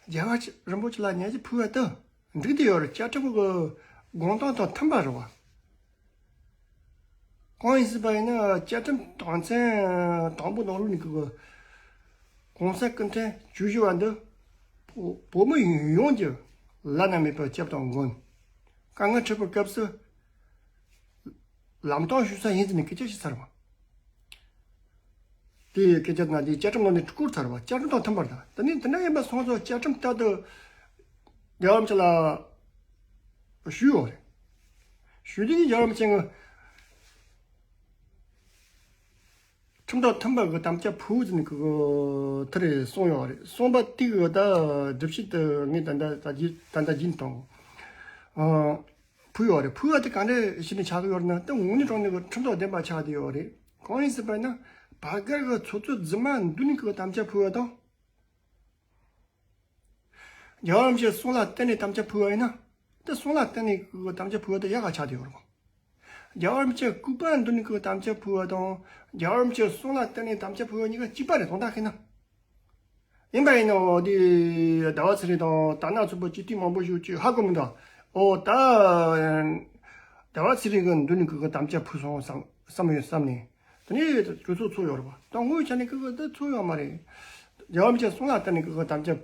རྒྱལ་བ་རིན་པོ་ཆེ་ལ་སྙན་ཞུ་ཕུལ་བ་དེ་འགྲིག་བསྡད་ཡོད་རེད། བཅའ་ཁྲིམས་ཀྱི་དགོངས་དོན་དང་མཐུན་པ་རེད་བ། གང་ཡིན་ཟེར་བ་ཡིན་ན་བཅའ་ཁྲིམས་དོན་ཚན་དང་པོ་ནང་ལོགས་ནས་ཀྱི་གོང་ས་སྐུ་ཕྲེང་བཅུ་བཞི་པ་འདི་བོད་བོད་མི་ཡོངས་ཀྱི་བླ་ན་མེད་པའི་སྐྱབས་དང་མགོན། དཀའ་ངལ་འཕྲད་པའི་སྐབས་སུ་ལམ་སྟོན་ཞུ་ས་ཡིན་ཟེར་ནས་སྐད་ཆ་བཤད་ཚར་བ། དེ་སྐད་ཆ་ན་དེ་བཅའ་ཁྲིམས་ནང་ནས་བསྐུར་ཚར་བ། བཅའ་ཁྲིམས་དང་མཐུན་པར་དང་དེ་ནས་དེ་འདྲ་ཡིན་པ་སོང་ཙང་བཅའ་ཁྲིམས་ལྟར་དུ་རྒྱལ་བ་རིན་པོ་ཆེ་ལ་ཞུས་ཡོད་རེད། ཞུས་དུས་རྒྱལ་བ་རིན་པོ་ཆེ་ངས་ ཁྲིམས་ཐོག་མཐུན་པ་གི་དམ་བཅའ་ཕུལ་ཟེར་ནས་གི་དེ་རེད་གསུངས་ཡོད་རེད། གསུངས་པ་དེ་གི་ད་སྒྲུབ་བྱེད་དེ་ངས་ད་ལྟ་ད་ལྟ་ད་ལྟ་རྒྱུན་དང་། ཨ། ཕུལ་ཡོད་རེད། ཕུལ་བ་དེ་ག་འདྲ་ཞིག་ནས་ཆགས་ཀྱི་ཡོད་རེད་ན། ད་དངོས་གནས་དྲང་གནས་ཀྱི་ཁྲིམས་ཐོག་བདེན་པ་ཆགས་བསྡད་ཡོད་རེད། གང་ཡིན་ཟེར་བ་ན། བར་བརྒལ་གྱི་ཚོགས་གཙོ་རྫུན་མ་འདུག་ནས་ཀྱི་དམ་བཅའ་ཕུལ་བ་དང་། རྒྱལ་བ་རིན་པོ་ཆེའི་གསུང་ལ་བརྟེན་ནས་དམ་བཅའ་ཕུལ་བ་ཡིན་ན། ད་གསུང་ལ་བརྟེན་ནས་ཀྱི་དམ་བཅའ་ཕུལ་བ་དེ་ཡག་ག་ཆགས་བསྡད་ཡོད་རེད། རྒྱལ་བ་རིན་པོ་ཆེའི་སྐུ་པར་འདུག་ནས་ཀྱི་དམ་བཅའ་ཕུལ་བ་དང་། རྒྱལ་བ་རིན་པོ་ཆེའི་གསུང་ལ་བརྟེན་ནས་དམ་བཅའ་ཕུལ་བ་གཉིས་ཀ་གཅིག་པ་རེད། དོན་དག་ཁེ་ན། ཡིན་པ་ཡིན་ནའང་དེ་ཟླ་བ་ཚེ་རིང་དང་དར་ནག་ཚོགས་པ་སྤྱི་འཐུས་མང་པོ་ཞིག་ཅིག་ཧ་གོ་མི་འདུག་ཨོ་ད་ཟླ་བ་ཚེ་རིང་གི་མདུན་ནས་ཀྱི་དམ་བཅའ་ཕུལ་སོང་བསམ་བསམ་ཡོད་བསམ་ནས། དེ་ནས་གྲོས་ཚོགས་ཚོགས་ཡོད་རེད་པ། ད་དངོས་ཆ་ནས་ཀྱི་ད་ཚོགས་ཡོད་མ་རེད། རྒྱལ་བ་རིན་པོ་ཆེའི་གསུང་ལ་བརྟེན་ནས་ཀྱི་དམ་བཅའ་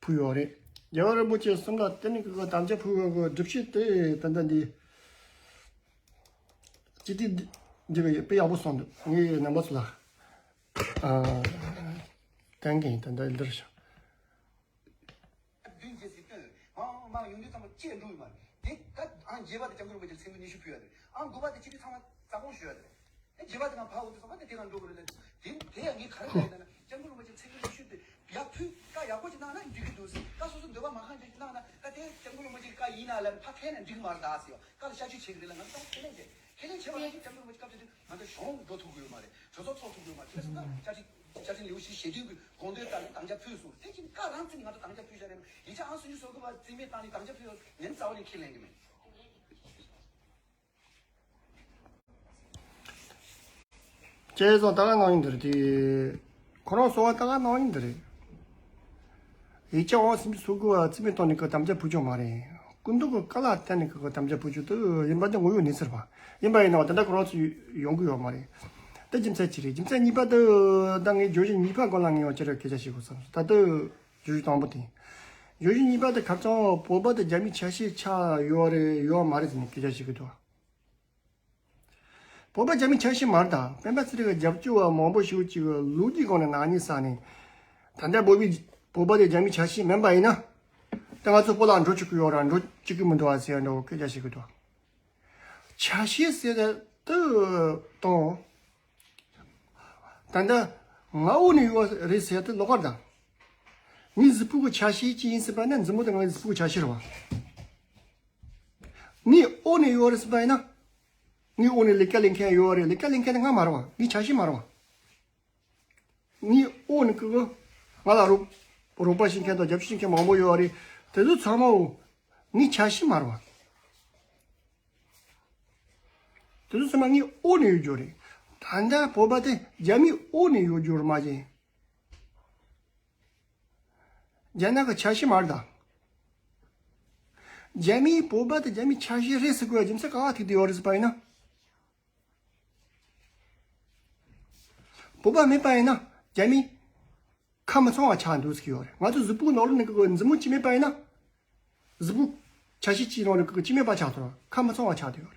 ཕུལ་ཡོད་རེད། རྒྱལ་བ་རིན་པོ་ཆེའི་གསུང་ལ་བརྟེན་ནས་ཀྱི་དམ་བཅའ་ཕུལ་བའི་སྒྲུབ་བྱེད་དེ་ད་ལྟ་འདི་སྤྱི་འཐུས་འདི་གི་དཔེ་ཡག་པོ་གསུངས་འདུག་ངས་རྣམ་པ་ཚོ་ལ་ཨ་བསྟན་གྱི་ཡིན། ད་ལྟ་འདིར་ཤོག་བདུན་རྗེས་སུ་བཏོན། མང་མང་ཡོང་དུས་ཙམ་པ་བཅད་འགྲོ་ཡོད་མ་རེད། དེ་ཀ་ཨང་རྗེས་པ་དེ་སྐྱབས་མགོན་རིན་པོ་ཆེ་མཚན་བཀུར་ཉི་ཤུ་ཕུལ་ཡ་རེད། ཨང་དགུ་པ་དེ་སྤྱི་འཐུས་ཚང་མ་རྩ་དགོངས་ཞུ་ཡ་རེད། ཨེ་རྗེས་པ་དེ་ང་ཕར་འོང་དུས་ཙམ་པ་དེ་དེ་ག་འགྲོ་གི་རེད་ལབ། དེ་དེ་ཡང་ངས་ག་རེ་ལབ་ཡིན་ན། སྐྱབས་མགོན་རིན་པོ་ཆེ་མཚན་བཀུར་ཉི་ཤུ་དེ་ཡར་ཕུལ། ཀ་ཡག་པོ་ཅིག་གནང་ན་འགྲིག་གི་འདུག་ཟེར། ཀ་སོ་སོ་འདོད་པ་མ་ཁེངས་ཅིག་གནང་ན། ཀ་དེ་སྐྱབས་མགོན་རིན་པོ་ཆེའི་བཀའ་ཡིན་ན་ལབ་ཕར་འཐེན་ན་འགྲིག་གི་མ་རེད་ད་ཟེར་ཡོད། ཀ་ལ་ཤར་བསྐྱོད་བྱེད་ཀྱི་རེད་ལབ། ང་ཚོ་ཁས་ལེན་བྱས། ཁས་ལེན་བྱས་པ་ཡིན། སྐྱབས་མགོན་རིན་པོ་ཆེ་སྐབས་དེ་དུས་ང་ཚོ་གཞུང་འགྲོ་ཐུབ་ཀྱི་ཡོད་མ་རེད། གྲོས་ཚོགས་ཚོགས་ཐུབ་ཀྱི་ཡོད་མ་རེད། བྱས་ཙང་ཀ་བཅའ་ཁྲིམས་བཅའ་ཁྲིམས་ལེའུ་བཞི་ཞེ་བདུན་གྱི་དགོངས་དོན་ལྟར་དམ་བཅའ་ཕུལ་སོང་། དེ་བཞིན་ཀ་རང་བཙུགས་ནས་ང་ཚོ་དམ་བཅའ་ཕུལ་བཞག་རེད། ཡིག་ཆ་ཨང་སུམ་ཅུ་སོ་དགུ་པ་རྩིས་མེད་བཏང་ནས་དམ་བཅའ་ཕུལ་ཡོད་ངས་རྩ་བ་ནས་ཁས་ལེན་གྱི་མེད། བྱས་ཙང་ད་ག་ནང་བཞིན་འདི་རེད་དེ། ཁོ་རང་གསུང་བ་ད་ག་ནང་བཞིན་འདི་རེད། ཡིག་ཆ་ཨང་སུམ་ཅུ་སོ་དགུ་བ་རྩིས་མེད་བཏང་ནས་ཀྱི་དམ་བཅའ་ཕུལ་རྒྱུ་མ་རེད། སྐུ་མདུན་གྱི་བཀའ་ལ་བརྟེན་ནས་ཀྱི་དམ་བཅའ་ཕུལ་རྒྱུ་དེ་ཡིན་པ་འདི་དངོས་ཡོད་གནས་ཚུལ་རེད་པ། ཡིན་པ་ཡིན་ནའང་ད་ལྟ་ཁོ་རང་ཚོ་ཡོང་གི་ཡོད་མ་རེད། ད་རྒྱུ་མཚན་ཅི་རེད། རྒྱུ་མཚན་གཉིས་པ་དེ་ད་ངས་བརྗོད་གཞི་གཉིས་པ་སྐོར་ལ་ངས་ཡང་ཅི་རེད་སྐད་ཆ་བཤད་དགོས་བསམ་སོང་། ད་ལྟ་བརྗོད་གཞི་དང་པོ་དེ། བརྗོད་གཞི་གཉིས་པ་དེ་ཁ་སང་བོད་པ་དེ་རྒྱ་མིའི་ཆ་ཤས་ཆགས་ཡོད་རེད་ཡོད་མ་རེད་ཟེར་ནས་སྐད་ཆ་བཤད་ཀྱི་འདུག་བོད་པ་རྒྱ་མིའི་ཆ་ཤས་མ་རེད་ད། སྤེན་པ་ཚེ་རིང་གི་རྒྱབ་སྐྱོར་བ་མང་པོ་ཞིག་ཅིག་ལོ་རྒྱུས་སྒང་ནས་ནག་ཉེས་བསགས་ནས། ད་ལྟ་བོད་པའི་བོད་པ་དེ་རྒྱ་མིའི་ཆ་ཤས་མིན་པ་ཡིན་ན། ད་ང་ཚོ་བོད་ལ་འགྲོ་བཅུག་གི་ཡོད་ར་འགྲོ་བཅུག་གི་མི་འདུག་བ་ཟེར་འདྲ་བོ་སྐད་ཆ་བཤད་གི་འདུག་ཆ་ཤས་ཟེར་ད་དུ་དང་། ད་ལྟ་ང་འོག་ནས་ཡོད་རེད་ཟེར་ད་ལོགས་ཀ་རེད་ད། ངའི་གཟུགས་པོ་གི་ཆ་ཤས་ཅི་ཡིན་ཟེར་བ་ན་མཛུབ་མོ་དེ་ངའི་གཟུགས་པོ་གི་ཆ་ཤས་རེད་བ། ངའི་འོག་ནས་ཡོད་རེད་ཟེར་བ་ཡིན་ན། ངའི་འོག་ནས་ལས་ཀ་ལས་མཁན་ཡོད་རེད། ལས་ཀ་ལས་མཁན་དེ་ང་མ་རེད་བ། ངའི་ཆ་ཤས་མ་རེད་བ། ངའི་འོག་ནས་ཀྱི་ང་ལ་རོགས་རོགས་པ་བྱེད་མཁན་དང་རྒྱབ་སྐྱོར་བྱེད་མཁན་མང་པོ་ཡོད་རེད། དེ་ཚོ་ཚང་མ་འོ་ངའི་ཆ་ཤས་མ་རེད་བ། དེ་ཚོ་ཚང་མ་ངའི་འོག་ནས་ཡོད་རྒྱུ་རེད། ད་ལྟ་བོད་པ་དེ་རྒྱ་མིའི་འོག་ནས་ཡོད་རྒྱུ་རེད་མ་གཞི། རྒྱ་ནག་གི་ཆ་ཤས་མ་རེད་ད། རྒྱ་མིའི་བོད་པ་དེ་རྒྱ་མིའི་ཆ་ཤས་རེད་ཟེར་དགོས་ཡ་རྒྱུ་མཚན་ག་བ་ཐུག་བསྡད་ཡོད་རེད་ཟེར་བ་ཡིན་ན། བོད་པ་མིན་པ་ཡིན་ན་རྒྱ་མི་ཁ་མི་ཚང་བ་ཆགས་འདུག་ཟེར་གྱི་ཡོད་རེད། ང་ཚོ་གཟུགས་པོའི་ནང་ལོགས་ནས་ཀྱི་མཛུབ་མོ་གཅིག་མེད་པ་ཡིན་ན། གཟུགས་པོ་ཆ་ཤས་གཅིག་ནང་ནས་ཀྱི་གཅིག་མེད་པ་ཆགས་འདུག་ཁ་མི་ཚང་བ་ཆགས་བསྡད་ཡོད་རེད།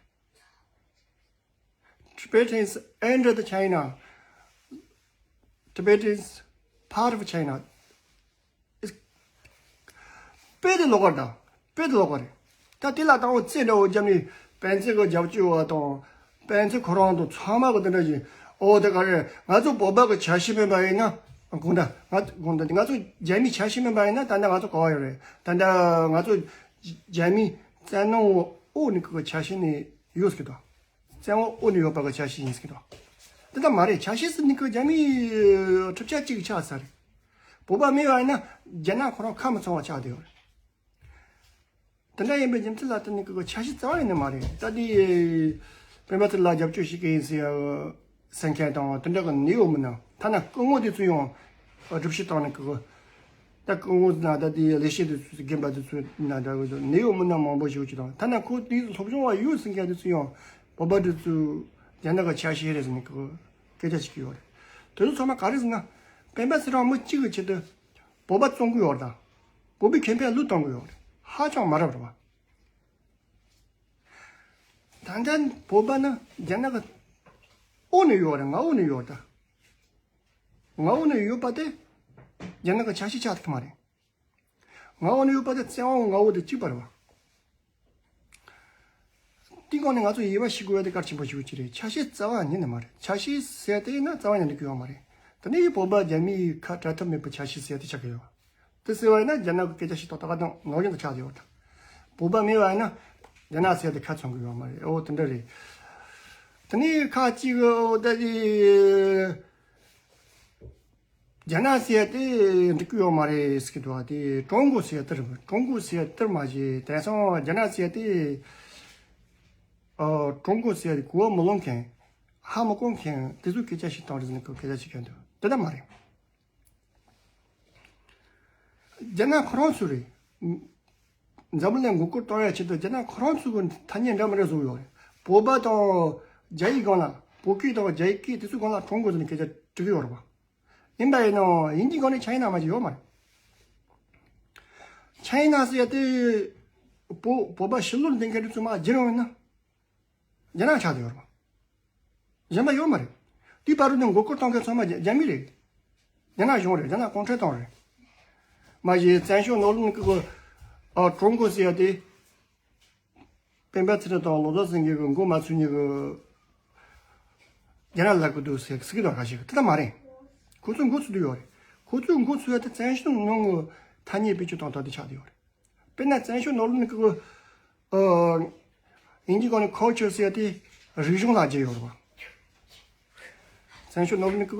Tibetans enter the China. Tibetans part of China. དཔེ་དེ་ལོགས་ཀ་རེད་ད། དཔེ་དེ་ལོགས་ཀ་རེད། ད་དེ་ལ་དང་པོ་རྩེ་འདྲ་བོ་བརྒྱབ་ནས་སྤེན་ཚེ་གི་རྒྱབ་སྐྱོར་བ་དང་། སྤེན་ཚེ་ཁོ་རང་དང་ཚང་མ་གི་དེ་འདྲ་བཞིན། ཨོ་དེ་ག་རེད། ང་ཚོ་བོད་པ་གི་ཆ་ཤས་མིན་པ་ཡིན་ན། དགོངས་དག་ང་དགོངས་དག་ང་ཚོ་རྒྱ་མིའི་ཆ་ཤས་མིན་པ་ཡིན་ན་ད་ལྟ་ང་ཚོ་ག་བ་ཡོད་རེད། ད་ལྟ་ང་ཚོ་རྒྱ་མིའི་བཙན་གནོན་འོག་ནས་གི་ཆ་ཤས་ནས་ཡོད་ཟེར་གི་འདུག་བཙན་འོག་ནས་ཡོད་པ་གི་ཆ་ཤས་ཡིན་ཟེར་གི་འདུག་དེ་ལྟ་མ་རེད། ཆ་ཤས་ཟེར་ནི་གི་རྒྱ་མིའི་གྲུབ་ཆ་གཅིག་ཆགས་ས་རེད། བོད་པ་མེད་པ་ཡིན་ན་རྒྱ་ནག་ཁོ་རང་ཁ་མི་ཚང་བ་ཆགས་བསྡད་ཡོད་རེད། དེ་འདྲ་ཡིན་པའི་རྒྱུ་མཚན་ལ་བརྟེན་ནས་ཀྱི་ཆ་ཤས་རྩ་བ་ཡིན་ནི་མ་རེད། ད་དེ་སྤེན་པ་ཚེ་ལ་རྒྱབ་སྐྱོར་བྱེད་ཀྱི་ཡིན་ཟེར་ཟེར་མཁན་དང་དེ་འདྲ་གི་ནི་ཡོད་མིན་ན། ཐ་ན་སྐུ་ངོ་དེ་ཚོ་ཡང་སྒྲུབ་བྱེད་བཏང་ནས་ཀྱི་ད་སྐུ་ངོ་ན་ད་དེ་ལས་བྱེད་དེ་ཚོ་རྒན་པ་དེ་ཚོ་ན་འདྲ་གི་ནི་ཡོད་མིན་ན་མང་པོ་ཞིག་ཅིག་དང་། ཐ་ན་ཁོ་དེ་སློབ་སྦྱོང་བ་ཡོད་ཟེར་མཁན་དེ་ཚོ་ཡང་བོད་པ་དེ་ཚོ་རྒྱ་ནག་གི་ཆ་ཤས་རེད་ཟེར་ནས་ཀྱི་སྐད་ཆ་བྱེད་ཀྱི་ཡོད་རེད། དེ་ཚོ་ཚང་མ་ག་རེ་ཟེར་ན། སྤེན་པ་ཚེ་རིང་མི་གཅིག་གི་ཆེད་དུ་བོད་པ་བཙོང་གི་ཡོད་རེད་ད། བོད་པའི་ཁེ་ཕན་བློས་གཏོང་གི་ཡོད་རེད། ཧ་ཅང་མ་རབས་རེད་བ། ད་ལྟ་བོད་པ་ནི་རྒྱ་ནག་གི་འོག་ནས་ཡོད་རེད། མངའ་འོག་ནས་ཡོད་རེད་ད། མངའ་འོག་ནས་ཡོད་པ་དེ་རྒྱ་ནག་གི་ཆ་ཤས་ཆགས་ཐུབ་མ་རེད། མངའ་འོག་ནས་ཡོད་པ་དེ་བཙན་དབང་མངའ་འོག་དེ་གཅིག་པ་རེད་བ། དེའི་སྒང་ནས་ང་ཚོ་ཡིད་ཆེས་ཞུ་དགོས་ཡ་དེ་གལ་ཆེན་པོ་ཞིག་ཅིག་རེད། ཆ་ཤས་རྩ་བ་ཉིད་ནས་མ་རེད། ཆ་ཤས་ཟེར་དེ་ཡིན་ན་རྩ་བ་ཉིད་ནས་འགྲིག་གི་ཡོད་མ་རེད། དེ་ནས་བོད་པ་རྒྱ་མིའི་ཁ་བྲལ་ཐབས་མེད་པའི་ཆ་ཤས་ཟེར་དེ་ཆགས་ཀྱི་ཡོད། དེ་ཟེར་བ་ཡིན་ན་རྒྱ་ནག་གི་སྐད་ཆ་ཞིག་དང་ཏག་ཏག་ནང་བཞིན་དུ་ཆགས་ཀྱི་ཡོད། བོད་པ་མེད་པ་ཡིན་ན་རྒྱ་ནག་ཟེར་དེ་ཁ་ཚང་གི་ཡོད་མ་རེད། འོ་དེ་འདྲ་རེད། དེ་ནས་ཁ་ཅིག་འོ་ད་ཅི། རྒྱ་ནག་ཟེར་དེ་འགྲིག་གི་ཡོད་མ་རེད་ཟེར་གི་འདུག་བ། དེ་ཀྲུང་གོ་ཟེར་དེ་རེད། ཀྲུང་གོ་ཟེར་དེར་མ་བྱེད། དེང་སང་རྒྱ་ནག་ཟེར་དེ། ཨ། ཀྲུང་གོ་ཟེར་དེ་གོ་བ་མི་ལོན་མཁན། ཧ་མི་གོ་མཁན་དེ་ཚོའི་སྐད་ཆ་ཞིག་བཏང་རེད་ཟེར་ནས་སྐད་ཆ་ཞིག་གྱོན་འདུག་དེ་འདྲ་མ་རེད། རྒྱ་ནག་ཁོ་རང་ཚོ་རེད། འཛམ་བུ་གླིང་མགོ་སྐོར་གཏོང་ཡ་ཆེད་དུ་རྒྱ་ནག་ཁོ་རང་ཚོ་གི་ཐ་སྙད་འདྲ་མི་འདྲ་བཟོས་ཡོད་རེད། བོད་པ་དང་རྒྱ་ཡིག་སྒང་ལ། བོད་སྐད་དང་རྒྱ་ཡིག་སྐད་དེ་ཚོའི་སྒང་ལ་ཀྲུང་གོ་ཟེར་ནས་སྐད་ཆ་འབྲི་གི་ཡོད་རེད་པ། ཡིན་པ་ཡིན་ནའང་དབྱིན་ཇིའི་སྒང་ནས་ཆ་ཡིན་ན་མ་ཅིག་ཡོད་མ་རེད། ཆ་ཡིན་ན་ཟེར་ཡ་དེ། བོད་བོད་པ་ཕྱི་ལོགས་ལ་བསྡད་མཁན་དེ་ཚོ་མར་བསྒྱུར་ཡོང་ན། རྒྱ་ནག་ཆགས་བསྡད་ཡོད་རེད་པ། གཞན་པ་ཡོད་མ་རེད། དེའི་བར་དུ་ནས་མགོ་སྐོར་གཏོང་མཁན་ཚང་མ་རྒྱ་རྒྱ་མི་རེད། རྒྱ་ནག་གཞུང་རེད། རྒྱ་ནག་གུང་ཁྲན་ཏང་རེད། མ་གཞི་བཙན་བྱོལ་ནང་ལོགས་ནས་ཀྱི་ཨ་ཀྲུང་གོ་ཟེར་ཡ་དེ། སྤེན་པ་ཚེ་རིང་དང་ལོ་ཙཱ་སེང་གེ་གི་མགོ་མ་ཚོས་ཉིད་ཀྱི་རྒྱ་ནག་ལབ་ཀྱི་འདུག་ཟེར་ཟེར་གྱི་འདུག་ཁ་ཤས་ཀྱིས། དེ་ལྟ་མ་རེད། ཁོ་ཚོས་མགོ་ཚོས་བསྡད་ཡོད་རེད། ཁོ་ཚོས་མགོ་ཚོས་ཡ་དེ་བཙན་བྱོལ་ནང་གི་ཐ་སྙད་བེད་སྤྱོད་གཏོང་སྟངས་དེ་ཆགས་བསྡད་ཡོད་རེད། དཔེར་ན་བཙན་བྱོལ་ནང་ལོགས་ནས་ཀྱི་ཨ་དབྱིན་ཇིའི་སྒང་ནས་ཁལ་ཅར་ཟེར་ཡ་དེ་རིག་གཞུང་ལ་བསྒྱུར་ཡོད་རེད་པ། བཙན་བྱོལ་ནང་ལོགས་ནས་ཀྱི་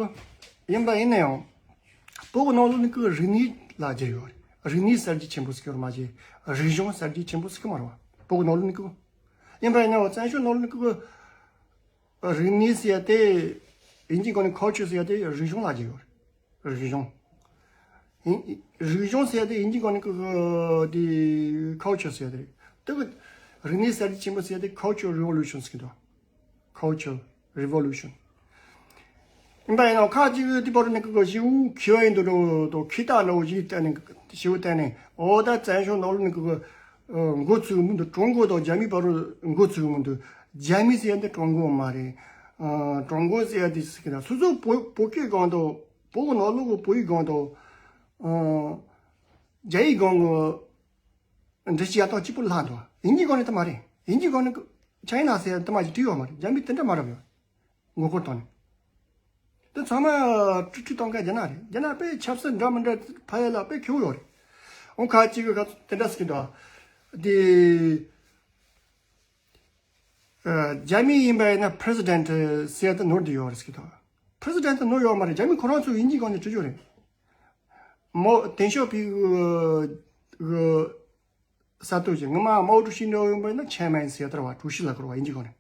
ཡིན་པ་ཡིན་ན་ཡང་། བོད་ཀྱི་ནང་ལོགས་ནས་ཀྱི་རིག་གནས་ལ་བསྒྱུར་ཡོད་རེད། རིག་གནས་གསར་བརྗེ་ཆེན་པོ་ཟེར་གྱི་ཡོད་རེད་མ་གཞི། རིག་གཞུང་གསར་བརྗེ་ཆེན་པོ་ཟེར་གྱི་མ་རེད་པ། བོད་ཀྱི་ནང་ལོགས་ནས་ཀྱི། ཡིན་པ་ཡིན་ན་ཡང་བཙན་བྱོལ་ནང་ལོགས་ནས་ཀྱི་རིག་གནས་ཟེར་ཡ་དེ། དབྱིན་ཇིའི་སྒང་ནས་ཁལ་ཅར་ཟེར་ཡ་དེ་རིག་གཞུང་ལ་བསྒྱུར་ཡོད་རེད། རིག་གཞུང་། ཡིན། རིག་གཞུང་ཟེར་ཡ་དེ་དབྱིན་ཇིའི་སྒང་ནས་ཀྱི་དེ་ཁལ་ཅར་ཟེར་ཡ་དེ་རེད། དེ་གི་རིག་གནས་གསར་བརྗེ་ཆེན་པོ་ཟེར་ཡ་དེ་ཁལ་ཅར་རི་ཝོ་ལུ་ཤན་ཟེར་གྱི་འདུག་ཁལ་ཅར་རི་ཝོ་ལུ་ཤན། ཡིན་པ་ཡིན་ནའང་ཁ་ཅིག་དེ་བར་ནས་ཀྱི་ཞེ་པོ་མཁས་པ་ཡིན་འདུག་འགྲོ་དང་མཁས་རྟགས་འདྲ་བོ་ཞིག་བལྟས་ནས་ཞེ་པོ་བལྟས་ནས། འོ་ད་བཙན་བྱོལ་ནང་ལོགས་ནས་ཀྱི་ཨ་མགོ་ཚོས་མི་འདུག་ཀྲུང་གོ་དང་རྒྱ་མིའི་བར་རུ་མགོ་ཚོས་མི་འདུག་རྒྱ་མི་ཟེར་ཡ་འདི་ཀྲུང་གོ་མ་རེད། ཨ་ཀྲུང་གོ་ཟེར་ཡ་འདི་ཟེར་གྱི་ན་སོ་སོ་བོད་བོད་སྐད་སྒང་དང་བོད་ཀྱི་ནང་ལོགས་ཀྱི་བོད་ཡིག་སྒང་དང་། ཨ་རྒྱ་ཡིག་སྒང་གི་འབྲི་བྱེད་ཡ་ཐག་གཅིག་པུ་ལྷག་འདུག་དབྱིན་ཇིའི་སྒང་ནས་ད་མ་རེད། དབྱིན་ཇིའི་སྒང་ནས་ཀྱི་ཆ་ཡིན་ན་ཟེར་ཡ་འདི་མ་ཞིག་བྲིས་ཡོད་མ་རེད། རྒྱ་མི་དེ་འདྲ་མ་རེད་པ། མགོ་སྐོར་བཏང་ནས། དེ་ཚང་མ་དཀྲུག་དཀྲུག་གཏོང་མཁན་རྒྱ་ནག་རེད། རྒྱ་ནག་དཔེ་ཆབ་སྲིད་འདྲ་མི་འདྲ་ཕ་ཡུལ་ལ་དཔེ་མཁས་པོ་ཡོད་རེད། འོ་ཁ་ཅིག་གིས་ཁ་དེ་འདྲ་ཟེར་གྱི་འདུག་དེ་ཨ་རྒྱ་མི་ཡིན་པ་ཡིན་ན་པི་རེ་སི་ཌེན་ཊི་ཟེར་ཡ་དེ་ནོར་བསྡད་ཡོད་རེད་ཟེར་གྱི་འདུག་པི་རེ་སི་ཌེན་ཊི་དེ་ནོར་ཡོད་མ་རེད། རྒྱ་མི་ཁོ་རང་ཚོ་དབྱིན་ཇིའི་སྒང་ནས་བྲིས་ཡོད་རེད། མའོ་ཏེང་ཞའོ་ཕིང་གི་གི་གསར་གཏོད་བྱས། སྔོན་མ་མའོ་ཀྲུའུ་ཞི་འདྲ་བོ་ཡིན་པ་ཡིན་ན་ཆེར་མེན་ཟེར་ཡ་དེ་རེད་པ། ཀྲུའུ་ཞི་ལབ་ཀྱི་རེད་པ་དབྱིན་ཇིའི་སྒང་ནས།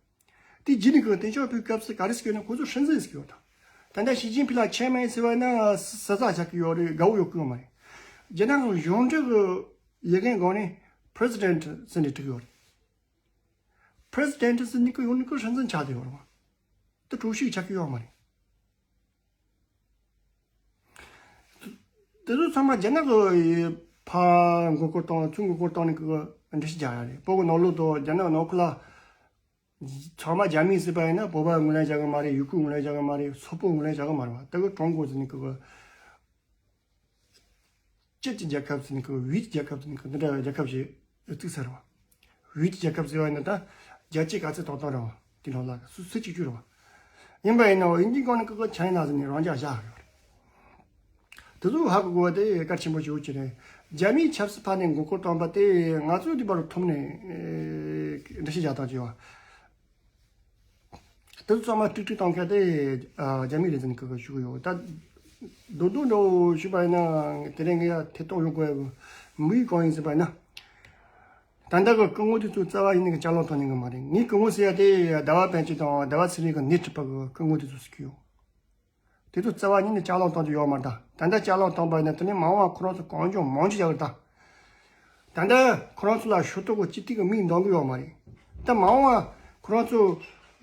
དེ་རྗེས་ནས་ཀྱི་ཏེང་ཞའོ་ཕིང་སྐབས་སུ་ག་རེ་ཟེར་གྱི་ཡོད་ན་ཁོ་ཚོ་སྲིད་འཛིན་ཟེར་གྱི་ཡོད་ད། ད་ལྟ་ཞི་ཅིན་ཕིང་ལ་ཆེར་མེན་ཟེར་བ་ཡིན་ན་ས་ས་ཆགས་ཀྱི་ཡོད་རེད། དགའ་པོ་ཡོད་ཀྱི་ཡོད་མ་རེད། རྒྱ་ནག་གི་གཞུང་འབྲེལ་གྱི་ཡི་གེའི་སྒང་ནས་པི་རེ་སི་ཌེན་ཊི་ཟེར་ནས་བྲིས་ཀྱི་ཡོད་རེད། པི་རེ་སི་ཌེན་ཊི་ཟེར་ནས་ཀྱི་ཡོང་ནས་ཀྱི་སྲིད་འཛིན་ཆགས་བསྡད་ཡོད་རེད་པ། དེ་ཀྲུའུ་ཞི་ཆགས་ཀྱི་ཡོད་མ་རེད། དེ་ཚོ་ཚང་མ་རྒྱ་ནག་གི་ཕར་མགོ་སྐོར་བཏང་ཚུར་མགོ་སྐོར་བཏང་ནས་ཀྱི་འགྲེལ་བཤད་རྒྱག་ཡ་རེད། བོད་ཀྱི་ནང་ལོགས་དང་རྒྱ་ནག་ནང་ཁུལ་ལ། ཚང་མ་རྒྱ་མི་ཟེར་བ་ཡིན་ན་བོད་པ་ངོས་ལེན་བྱ་གི་མ་རེད། ཡུ་གུར་ངོས་ལེན་བྱ་གི་མ་རེད། སོག་པོ་ངོས་ལེན་བྱ་གི་མ་རེད་པ། དེ་གི་ཀྲུང་གོ་ཟེར་ནས་ཀྱི་སྤྱི་གི་རྒྱལ་ཁབ་ཟེར་ནས་ཀྱི་བོད་ཀྱི་རྒྱལ་ཁབ་ཟེར་ནས་ཀྱི་འདི་འདྲ་རྒྱལ་ཁབ་ཞིག་ཡོད་ཚུལ་ཟེར་བ། བོད་ཀྱི་རྒྱལ་ཁབ་ཟེར་བ་ཡིན་ན་ད་རྒྱལ་སྤྱི་ག་ཚད་ཐོག་ཐོག་རེད་པ། དེ་ནང་ལ་སུ་སུ་གཅིག་གྱུར་རེད་པ། ཡིན་པ་ཡིན་ནའང་དབྱིན་ཇིའི་སྒང་ནས་ཀྱི་ཆ་ཡིན་ན་ཟེར་ནས་རང་འཇགས་བཞག་ཡོད་རེད། དེ་ཚོ་ཧ་གོ་དགོས་པ་དེ་གལ་ཆེན་པོ་ཞིག་ཡོད་ཀྱི་རེད། རྒྱ་མིའི་ཆབ་སྲིད་ཕར་ནས་མགོ་སྐོར་བཏང་པ་དེ་ང་ཚོས་དེ་བར་ཐོག་ནས་ཨེ་འགྲེལ་བཤད་རྒྱག་སྟངས་ཀྱི་ཡོད། དེ་ཚོ་ཚང་མ་ཀྲིག་ཀྲིག་བཏང་མཁན་དེ་ཨ་རྒྱ་མི་རེད་ཟེར་ནས་ཀྱི་ཞུ་གི་ཡོད། ད་རྡོག་རྡོག་འདྲ་བོ་ཞུས་པ་ཡིན་ན་དེ་རིང་ངས་ཡ་ཐེ་གཏོགས་ཡོད་དགོས་མི་ཡི་གང་ཡིན་ཟེར་བ་ཡིན་ན། ད་ལྟ་གི་སྐུ་ངོ་དེ་ཚོ་རྩ་བ་ཡིན་ནས་ཀྱི་ལྕགས་ལམ་གཏོང་ཉན་གི་མ་རེད། ངའི་སྐུ་ངོ་ཟེར་ཡ་དེ་ཟླ་བ་པཎ་ཆེན་དང་ཟླ་བ་ཚེ་རིང་གི་སྣེ་ཁྲིད་པ་གི་སྐུ་ངོ་དེ་ཚོ་ཟེར་གྱི་ཡོད། དེ་ཚོ་རྩ་བ་ཉིད་ནས་ལྕགས་ལམ་གཏོང་རྒྱུ་ཡོད་མ་རེད་ད། ད་ལྟ་ལྕགས་ལམ་གཏོང་པ་ཡིན་ན་དེ་ནས་མ་འོངས་པ་ཁོ་རང་ཚོ་གང་བྱུང་མང་བྱུང་རྒྱག་གི་རེད་ད། ད་ལྟ་ཁོ་རང་ཚོ་ལ་ཞུ་གཏུག་གི་སྤྱི་འཐུས་ཀྱི་མིག་འདང་གི་ཡོད་མ་རེད། ད་མ་འོངས་པ་ཁོ་རང་ཚོ་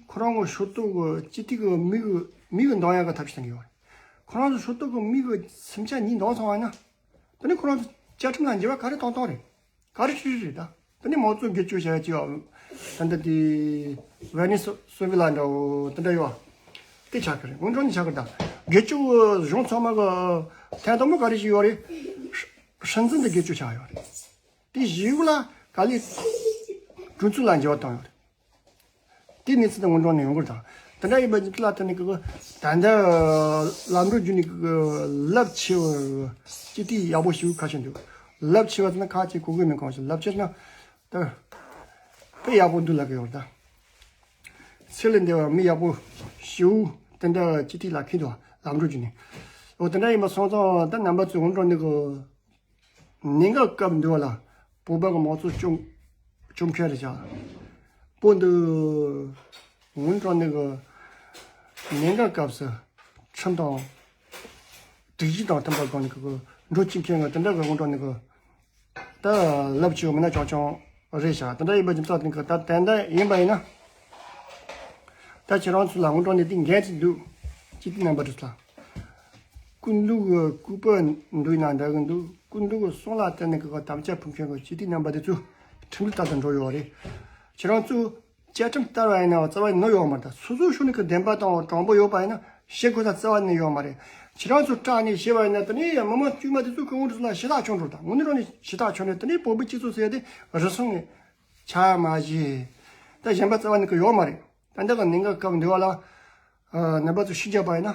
ཁོ་རང་གི་ཞུ་གཏུག་གི་སྤྱི་འཐུས་ཀྱི་མིག་གི་མིག་གི་འདང་ཡག་གི་ཐབས་ཤེས་གཏོང་གི་ཡོད་རེད། ཁོ་རང་ཚོ་ཞུ་གཏུག་གི་མིག་གི་སེམས་ཆ་གཉིས་འདང་སོང་བ་ཡིན་ན། དེ་ནས་ཁོ་རང་ཚོ་བཅའ་ཁྲིམས་ལ་འགྱུར་བ་ག་རེ་གཏོང་གཏོང་རེད། ག་རེ་བྱེད་རེད་ད། དེ་ནས་མང་གཙོ་སྒེར་གཅོད་བྱ་ཡ་ཅིག་ད་ལྟ་དེ་ཝེ་ནེ་སུ་ཝེ་ལ་འདྲ་བོ་དེ་འདྲ་ཡོད་པ། དེ་ཆགས་ཀྱི་རེད། སྔོན་འགྲོ་ནས་ཆགས་ཀྱི་རེད་ད། སྒེར་གཅོད་གཞུང་ཚང་མ་གི་ཐེངས་དང་པོ་ག་རེ་བྱས་ཡོད་རེད། སྲིད་འཛིན་དེ་སྒེར་གཅོད་ཆགས་ཡོད་རེད། དེ་བཞིན་ལ་ག་ལེ་གྲོས་ཚོགས་ལ་འགྱུར་བ་བཏང་ཡོད་རེད། དེ་གནས་ཚུལ་དེ་སྔོན་འགྲོ་ནས་ཡོང་གི་རེད་ད། དེ་འདྲ་ཡིན་པ་ཅིག་ལ་དེ་ནི་གི་ད་ལྟ་ལམ་འགྲོ་རྒྱུ་ནི་གི་རླབས་ཆེ་བ་སྤྱི་འཐུས་ཡག་པོ་ཞིག་ཁ་ཤས་འདུག་རླབས་ཆེ་བ་ཟེར་ན་ཁ་ཅིག་གོ་གི་མིན་གང་ཞིག་རླབས་ཆེ་ན་ད་དཔེ་ཡག་པོ་འདུག་ལབ་གི་ཡོད་ད། ཚེ་ལས་འདས་པ་མི་ཡག་པོ་ཞིག་དེ་འདྲ་སྤྱི་འཐུས་ལ་ཁེལ་འདུག་ལམ་འགྲོ་རྒྱུ་ནི། འོ་དེ་འདྲ་ཡིན་པ་སོང་ཙང་ད་རྣམ་པ་ཚོས་སྔོན་འགྲོ་ནི་གི་གནད་འགག་སྐབས་འདི་བ་ལ་བོད་པ་གི་མང་གཙོ་བཅོམ་བཅོམ་མཁན་རེད་བཞག་བོད་འདི་སྔོན་འགྲོ་ནི་གི་གནད་འགག་སྐབས་སུ་ཁྲིམས་དང་སྒྲིག་གཞི་དང་མཐུན་པ་སྒང་ནས་གི་འགྲོ་བཅུག་མཁན་གི་དེ་འདྲ་གི་སྔོན་འགྲོ་ནི་གི་ད་རླབས་ཆེ་བ་མིན་ན་ཆུང་ཆུང་རེད་བཞག་དེ་འདྲ་ཡིན་པ་རྒྱུ་མཚན་དེ་གི་ད་དེ་འདྲ་ཡིན་པ་ཡིན་ན་ད་ཁྱེད་རང་ཚོ་ལ་སྔོན་འགྲོ་ནི་དེ་འགན་ཅིག་འདུག་སྤྱི་འཐུས་རྣམ་པ་ཚོ་ལ། སྐུ་མདུན་གྱི་སྐུ་པར་འདུག་ན་འདྲ་གི་འདུག་སྐུ་མདུན་གྱི་གསུང་ལ་བརྟེན་ནས་གི་དམ་བཅའ་ཕུལ་མཁན་གྱི་སྤྱི་འཐུས་རྣམ་པ་དེ་ཚོ་ཁྲིམས་ལུགས་ལྟར་དུ་འགྲོ་ཡོད་རེད། ཁྱེད་རང་ཚོས་བཅའ་ཁྲིམས་ལྟར་བ་ཡིན་ན་རྩ་བ་ནས་ནོར་ཡོད་མ་རེད། ད་སོ་སོའི་ཕྱོགས་ནས་གི་བདེན་པ་དང་དྲང་པོ་ཡོད་པ་ཡིན་ན་བཤད་དགོས་ས་རྩ་བ་ནས་ཡོད་མ་རེད། ཁྱེད་རང་ཚོ་སྐྲག་ནས་བཤད་པ་ཡིན་ན་དེ་ནས་མི་མང་དཀྱུས་མ་དེ་ཚོ་སྐུ་ངོ་དེ་ཚོ་ལ་ཞེ་དྲག་ཆོག་འགྲོ། ད་དངོས་གནས་དྲང་གནས་ཞེ་དྲག་ཆོག་ནས་དེ་ནས་བོད་པའི་སྤྱི་ཚོགས་ཟེར་ཡ་དེ་རེ་ཟུང་ནས་ཆགས་མ་བཞེས། ད་གཞན་པ་རྩ་བ་ནས་གི་ཡོད་མ་རེད། ད་འདི་གི་གནད་འགག་སྐབས་འདི་བ་ལ་རྣམ་པ་ཚོ་ཤུགས་རྒྱག་པ་ཡིན་ན།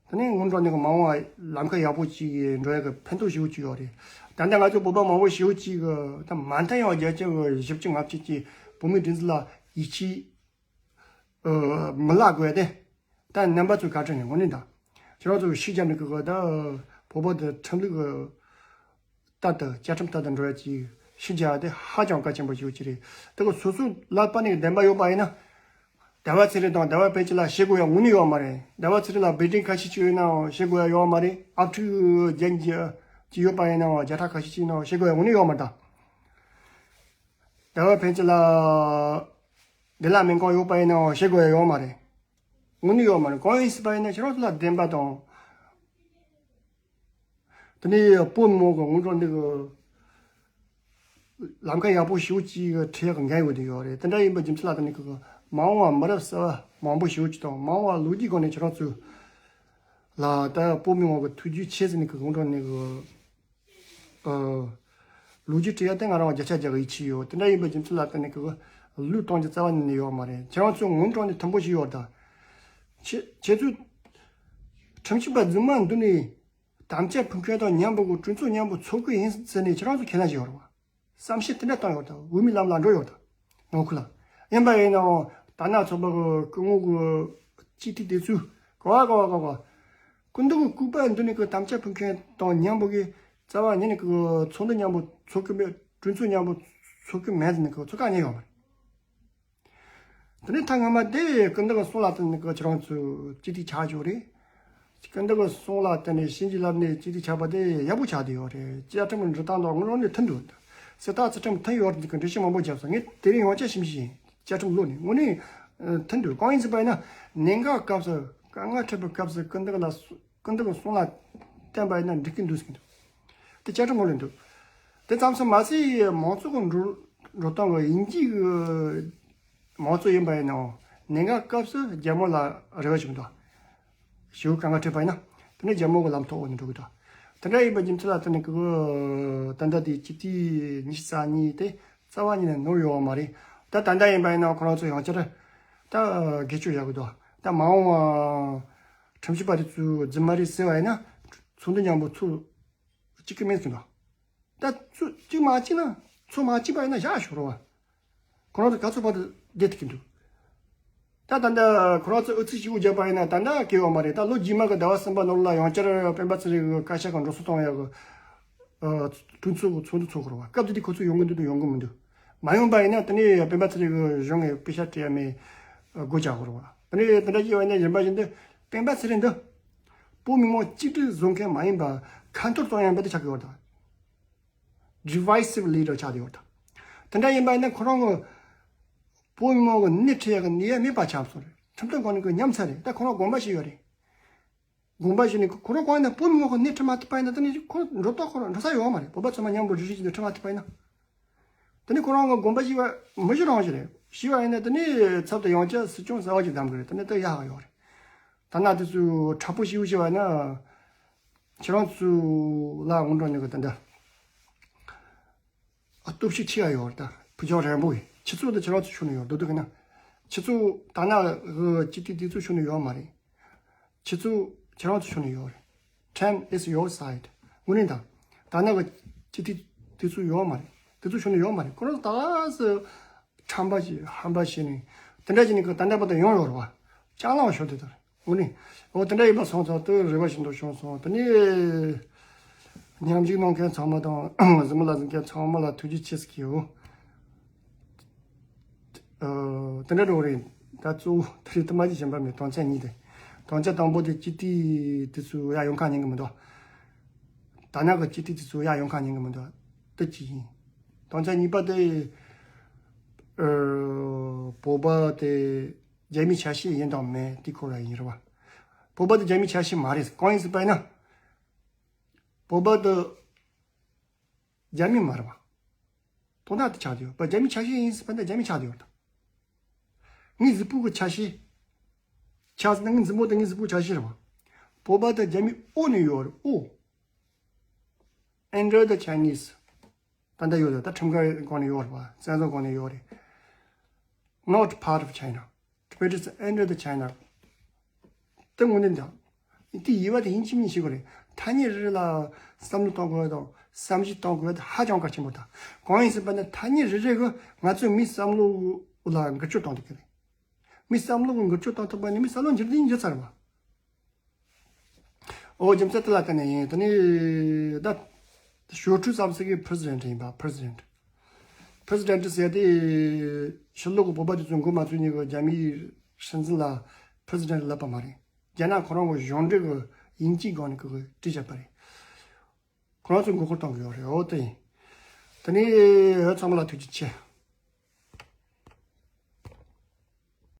དེ་ནས་སྔོན་འགྲོ་ནས་མ་འོངས་པ་ལམ་ཁ་ཡག་པོ་ཅིག་འགྲོ་ཡག་གི་ཕན་ཐོགས་ཞེ་པོ་ཅིག་ཡོད་རེད། ད་ལྟ་ང་ཚོ་བོད་པ་མང་པོ་ཞེ་པོ་ཅིག་གི་ད་མ་མཐའ་ཡང་བརྒྱ་ཆ་བཞི་བཅུ་ལྔ་བཅུ་ཅིག་བོད་མིའི་སྒྲིག་འཛུགས་ལ་ཡིད་ཆེས་མི་བརླག་དགོས་ཏེ། ད་རྣམ་པ་ཚོའི་བཀའ་དྲིན་ནས་དངོས་གནས་ད་ཁྱེད་རང་ཚོ་ཤུགས་རྒྱབ་ནས་གི་གི་ད་བོད་པ་དེ་ཁྲིམས་ལུགས་ཀྱི་ལྟར་དུ་བཅའ་ཁྲིམས་ལྟར་དུ་འགྲོ་ཡ་ཅིག་ཤུགས་རྒྱག་ཡ་དེ་ཧ་ཅང་གལ་ཆེན་པོ་ཞིག་ཅིག་རེད། དེ་གི་སོ་སོའི་ལག་པ་ནས་བདེན་པ་ཡོད་པ་ཡིན་ན། ཟླ་བ་ཚེ་རིང་དང་ཟླ་བ་ཕན་ཆད་ལ་བཤད་དགོས་ཡ་དངོས་གནས་ཡོད་མ་རེད། ཟླ་བ་ཚེ་རིང་ལ་བེད་སྤྱོད་ཁ་ཤས་ཅིག་ཡོད་ནའང་བཤད་དགོས་ཡ་ཡོད་མ་རེད། ཨབ་ཕྲུག་རྒྱན་གྱི་ཅིག་ཡོད་པ་ཡིན་ནའང་བརྒྱ་ཕྲག་ཁ་ཤས་ཅིག་ནའང་བཤད་དགོས་ཡ་དངོས་གནས་ཡོད་མ་རེད་ད། ཟླ་བ་ཕན་ཆད་ལ་བདེ་བླག་མིན་གང་ཡོད་པ་ཡིན་ནའང་བཤད་དགོས་ཡ་ཡོད་མ་རེད། དངོས་གནས་ཡོད་མ་རེད། གང་ཡིན་སྲིད་པ་ཡིན་ན་ཁྱེད་རང་ཚོ་ལ་བདེན་པ་དང་། དེ་ནས་བོད་མི་མང་གི་སྔོན་འགྲོ་འདི་གི་ལམ་ཁ་ཡག་པོ་ཞེ་པོ་ཅིག་གི་ཁྲིད་ཡག་གི་འགན་ཡོད་དེ་ཡོད་རེད། དེ་འདྲ་ཡིན་པ་རྒྱུ་མཚན་ལ་དེ་ནས་གི་མ་འོངས་པ་མི་རབས་གསར་པ་མང་པོ་ཞེ་པོ་ཅིག་དང་མ་འོངས་པ་ལོ་རྒྱུས་སྒང་ནས་ཁྱེད་རང་ཚོ་ལ་ད་བོད་མི་མང་གི་ཐུགས་རྒྱུས་ཆེ་ཟེར་ནས་གི་སྔོན་འགྲོ་ནས་གི་ལོ་རྒྱུས་བྲིས་ཡ་དེ་ང་རང་བརྒྱ་ཆ་བརྒྱ་གི་ཡིད་ཆེས་ཡོད། དེ་འདྲ་ཡིན་པ་རྒྱུ་མཚན་ལ་དེ་ནས་གི་ལུས་གཏོང་རྒྱུ་རྩ་བ་ནས་ནས་ཡོད་མ་རེད། ཁྱེད་རང་ཚོ་སྔོན་འགྲོ་ནས་མཐུན་པོ་ཞིག་ཡོད་ད། ཁྱེད་ཁྱེད་ཚོས་ཁྲིམས་ཞིབ་པ་རྫུན་མ་འདུག་ནས། དམ་བཅའ་ཕུལ་མཁན་དང་མཉམ་པོ་གི་གྲོས་ཚོགས་མཉམ་པོ་ཚོགས་ཀྱི་ཡིན་ཟེར་ནས་ཁྱེད་རང་ཚོ་ཁས་ལེན་བྱས་ཡོད་རེད་བ། བསམ་ཤེས་དེ་འདྲ་བཏང་ཡོད་ད། འོས་མིའི་ལམ་ལ་འགྲོ་ཡོད་ད། ནང་ཁུལ་ལ། ཡིན་པ་ཡིན་ནའང་དར་ནག་ཚོགས་པ་གི་སྐུ་ངོ་གི་སྤྱི་འཐུས་དེ་ཚོས་ག་བ་ག་བ་ག་བ། སྐུ་མདུན་གི་སྐུ་པར་འདི་ནས་གི་དམ་བཅའ་ཕུལ་མཁན་དང་མཉམ་པོ་གི་རྩ་བ་ཉིད་ནས་གི་ཚོགས་འདུ་མཉམ་པོ་ཚོགས་ཀྱི་མེད། གྲོས་ཚོགས་མཉམ་པོ་ཚོགས་ཀྱི་མེད་ཟེར་ནས་གི་ཚོགས་ཁག་གཉིས་ཡོད་པ་རེད། དེ་ནས་ཐེངས་སྔ་མ་དེ་སྐུ་མདུན་གྱི་གསུང་ལ་བརྟེན་ནས་ཁྱེད་རང་ཚོ་སྤྱི་འཐུས་ཆགས་བཅུག་རེད། སྐུ་མདུན་གྱི་གསུང་ལ་བརྟེན་ནས་བྱིན་གྱིས་བརླབས་ནས་སྤྱི་འཐུས་ཆགས་པ་དེ་ཡག་པོ་ཆགས་བསྡད་ཡོད་རེད། བཅའ་ཁྲིམས་འབྲི་སྟངས་དང་དངོས་གནས་མཐུན་འདུག་གསལ་ཐག་ཚུལ་ཁྲིམས་མཐུན་ཡོད་རེད་ཀྱི་འགྲེལ་བཤད་མང་པོ་བརྒྱབ་སོང་། ངས་དེ་རིང་ཡང་བསྐྱར་ཞིབ་བྱས་བཅའ་ཁྲིམས་ཀློག་ནས་དངོས་གནས་མཐུན་འདུག་གང་ཡིན་ཟེར་བ་ཡིན་ན་གནད་འགག་སྐབས་སུ་དཀའ་ངལ་འཕྲད་པའི་སྐབས་སུ་སྐུ་མདུན་ལ་སྐུ་མདུན་གྱི་གསུང་ལ་བརྟེན་པ་ཡིན་ན་འགྲིག་གི་འདུག་ཟེར་གྱི་འདུག་དེ་བཅའ་ཁྲིམས་ངོ་ལ་འདུག་དེ་ཙམ་སོང་མ་ཟད་མང་གཙོ་གི་འགྲོ་འགྲོ་སྟངས་ཀྱི་དབྱིན་ཇི་གི་མང་གཙོ་ཡིན་པ་ཡིན་ནའང་གནད་འགག་སྐབས་སུ་རྒྱ་མོ་ལ་རེ་བ་བྱུང་འདུག་ཞེ་པོ་དཀའ་ངལ་འཕྲད་པ་ཡིན་ན་དེ་ནས་རྒྱ་མོ་གི་ལམ་ཐོག་འོག་ནས་འགྲོ་གི་འདུག་དེ་འདྲ་ཡིན་པ་རྒྱུ་མཚན་ལ་བརྟེན་ནས་ཀྱི་ད་ལྟ་དེ་སྤྱི་འཐུས་ཉི་ཤུ་རྩ་གཉིས་དེ་རྩ་བ་ཉིད་ནས་ནོར་ཡོད་པ་མ་རེད། ད་ད་ལྟ་ཡིན་པ་ཡིན་ན་ཁོ་རང་ཚོ་ཡང་བསྐྱར་ད་སྒེར་གཅོད་བྱ་གི་འདུག་ད་མ་འོངས་པ་ཁྲིམས་ཞིབ་པ་དེ་ཚོས་རྫུན་མ་རེད་ཟེར་བ་ཡིན་ན་ཚོགས་འདུ་མཉམ་པོ་ཚོགས་གཅིག་གི་མེད་ཟེར་འདུག་ད་ཚོགས་གཅིག་མ་གཅིག་ན་ཚོགས་མ་གཅིག་པ་ཡིན་ན་བཞག་ཞོར་བ། ཁོ་རང་ཚོ་ག་ཚོད་བར་དུ་བསྡད་ཐུབ་ཀྱི་འདུག་ད་ད་ལྟ་ཁོ་རང་ཚོ་ཨུ་ཚུགས་ཞེ་པོ་བརྒྱབ་པ་ཡིན་ན་ད་ལྟ་གལ་ཡོད་མ་རེད། ད་ལོ་རྗེས་མ་གི་ཟླ་བ་གསུམ་པ་ནང་ལ་ཡང་བསྐྱར་སྤེན་པ་ཚེ་རིང་གི་བཀའ་ཤག་གི་འགྲོ་སོང་གཏོང་ཡག་གི་གྲོས་ཚོགས་ཀྱི་ཚོགས་འདུ་ཚོགས་དགོས་རེད་བ། སྐབས་དེ་དུས་ཁོ་ཚོ་ཡོང་གི་འདུག་དང་ཡོང་གི་མི་འདུག་མ་ཡོང་པ་ཡིན་ན་དེ་ནས་སྤེན་པ་ཚེ་རིང་གི་གཞུང་གི་པེ་ཤག་སྤྲད་ཡ་མེད་སྒོ་རྒྱག་དགོས་རེད་བ། དེ་ནས་དེ་འདྲ་བྱས་པ་ཡིན་ན་གཞན་པ་བཞིན་དུ་སྤེན་པ་ཚེ་རིང་འདི་བོད་མི་མང་གཅིག་སྒྲིལ་བཟོ་མཁན་མ་ཡིན་པ་ཁ་འཐོར་གཏོང་ཡ་མི་འདི་ཆགས་ཀྱི་ཡོད་རེད་ད། divisive leader་ཆགས་ཡོད་ད། དེ་འདྲ་ཡིན་པ་ཡིན་ན་ཁོ་རང་གི་བོད་མི་མང་གི་སྣེ་ཁྲིད་ཡག་གི་ནུས་པ་མེད་པ་ཆགས་སོང་རེད། ཁྲིམས་དོན་སྒང་ནས་གི་ཉམས་ཚར་རེད། ད་ཁོ་རང་དགོངས་པ་ཞིག་ཡོད་རེད། དགོངས་པ་ཞིག་ནས་ཁོ་རང་གང་ཡིན་ན་བོད་མི་མང་གི་སྣེ་ཁྲིད་མ་ཐུབ་པ་ཡིན་ན་ད་ནི་ཁོ་འགྲོ་ལྡོག་ཁོ་རང་འགྲོ་ས་ཡོད་མ་རེད། བོད་པ་ཚང་མ་མཉམ་པོ་རིགས་རིགས་ཀྱི་ཁྲིད་མ་ཐུབ་པ་ཡིན་ན། དེ་ནི་ཁོ་རང་གི་དགོངས་པ་ཞིག་བ་མི་ཞིག་རང་ཞིག་རེད། ཞིག་བ་ཡིན་ན་དེ་ནི་ཚབ་ཏུ་ཡང་བསྐྱར་སྲིད་སྐྱོང་གསར་བ་ཞིག་བདམས་དགོས་རེད། དེ་ནི་ད་ཡག་ཡོད་རེད། ད་ན་དེ་ཚོ་དྲག་པོ་ཞིག་ཞིག་བ་ན། ཁྱེད་རང་ཚོ་ལ་སྔོན་འགྲོ་ནས་གི་དེ་འདྲ་སྟོབས་ཤུགས་ཆེ་བ་ཡོད་རེད། ད་ཕུགས་རྒྱང་རིང་པོ་ཡིན། ཁྱེད་ཚོ་དེ་ཁྱེད་རང་ཚོ་ཕྱོགས་ནས་ཡོད་འདུག་འདུག་གི་ན། ཁྱེད་ཚོ་ད་ནང་གི་སྤྱི་འཐུས་དེ་ཚོ་ཤོར་ནས་ཡོད་མ་རེད། ཁྱེད་ཚོ་ཁྱེད་རང་ཚོ་ཤོར་ནས་ཡོད་རེད། Time is your side. དངོས་གནས་དང་། ད་ནང་གི་སྤྱི་འཐུས་དེ་ཚོ་ཡོད་མ་རེད། དེ་ཚོ་ཤོར་ནས་ཡོད་མ་རེད། ཁོ་རང་ད་སུ་ཁྲམ་པ་ཞིག་ཧམ་པ་བྱས་ནས་དེ་འདྲ་བྱས་ནས་གི་ད་ལྟ་བར་དུ་ཡོང་ཡོད་རེད་བ། ཅང་ལའང་ཤོར་དེ་དང་། དངོས་གནས། འོ་དེ་འདྲ་ཡིན་པ་སོང་ཙང་དུ་རེ་བ་ཞིག་འདུག་བྱུང་སོང་། དེ་ནས་མཉམ་ཞུགས་གནང་མཁན་ཚང་མ་དང་གཟིགས་མོ་ལ་གཟིགས་མཁན་ཚང་མ་ལ་ཐུགས་རྗེ་ཆེ་ཟེར་གྱི་ཡོད། ཨོ། དེ་འདྲ་འགྲོ་རེད། ད་གཙོ་བོ་དེ་རེད། དུ་མ་ཅི་གཞན་པ་མེད། དོན་ཚན་གཉིས་དེ། དོན་ཚན་དང་པོ་དེ་སྤྱི་འཐུས་དེ་ཚོ་ཡར་ཡོང་ཁ་ཉན་གི་མི་འདུག་ད་ནང་གི་སྤྱི་འཐུས་དེ་ཚོ་ཡར་ཡོང་ཁ་ཉན་གི་མི་འདུག་དེ་གཅིག་ཡིན། དོན་ཚན་གཉིས་པ་དེ། ཨོ། བོད་པ་དེ་རྒྱ་མིའི་ཆ་ཤས་ཡིན་དང་མིན་དེ་ཁོ་ར་ཡིན་རེད་བ། བོད་པ་དེ་རྒྱ་མིའི་ཆ་ཤས་མ་རེད། གང་ཡིན་ཟེར་བ་ཡིན་ན། བོད་པ་དེ་རྒྱ་མི་མ་རེད་བ། དོན་དག་དེ་ཆགས་བསྡད་ཡོད་པ། རྒྱ་མིའི་ཆ་ཤས་ཡིན་ཟེར་བ་ན་རྒྱ་མི་ཆགས་བསྡད་ཡོད་ད། ངའི་གཟུགས་པོ་གི་ཆ་ཤས། ཆགས་ཟེར་ན་ངའི་མཛུབ་མོ་དེ་ངའི་གཟུགས་པོ་ཆ་ཤས་རེད་བ། བོད་པ་དེ་རྒྱ་མིའི་འོག་ནས་ཡོད་རེད། འོག Under the Chinese. ད་ལྟ་ཡོད་རེད། ད་ཁྲིམས་འགལ་སྒང་ནས་ཡོད་རེད་བ། བཙན་བཟུང་སྒང་ནས་ཡོད་རེད། Not part of China. Tibet is under the China. དེ་དངོས་གནས་དང་། དེ་ཡིན་པ་དེ་ཡིན་གཅིག་མིན་གཅིག་གི་རེད། ཐ་སྙད་རེ་རེ་ལ་བསམ་བློ་གཏོང་དགོས་དང་བསམ་གཞིག་གཏོང་དགོས་དེ་ཧ་ཅང་གལ་ཆེན་པོ་དང་། གང་ཡིན་ཟེར་བ་ན་ཐ་སྙད་རེ་རེ་གིས་ང་ཚོའི་མིའི་བསམ་བློ་ལ་འགུལ་སྐྱོད་གཏོང་ཐུབ་ཀྱི་རེད། མིའི་བསམ་བློ་གི་འགུལ་སྐྱོད་གཏོང་ཐུབ་པ་ནི་མིའི་བསམ་བློ་འགྱུར་དུས་འགྱུར་ཚར་བ། ཨོ། རྒྱུ་མཚན་དེ་ལ་བརྟེན་ནས་ཡིན། དེ་ནས་ད་ཞོར་ཕྲུག་ཙམ་ཟེར་གི་president ཡིན་པ། president president ཟེར་དེ་ཕྱི་ལོགས་ཀྱི་བོད་པ་དེ་ཚོས་མགོ་མ་ཚོས་ནས་གི་རྒྱ་མིའི་སྲིད་འཛིན་ལ་president ལབ་པ་མ་རེད། རྒྱ་ནག་ཁོ་རང་གི་གཞུང་འབྲེལ་གི་དབྱིན་ཇིའི་སྒང་ནས་གི་བྲིས་བཞག་པ་རེད། ཁོ་རང་ཚོས་མགོ་སྐོར་གཏོང་གི་ཡོད་རེད། འོ་དེ་ཡིན། དེ་ནས་ཚང་མ་ལ་ཐུགས་རྗེ་ཆེ།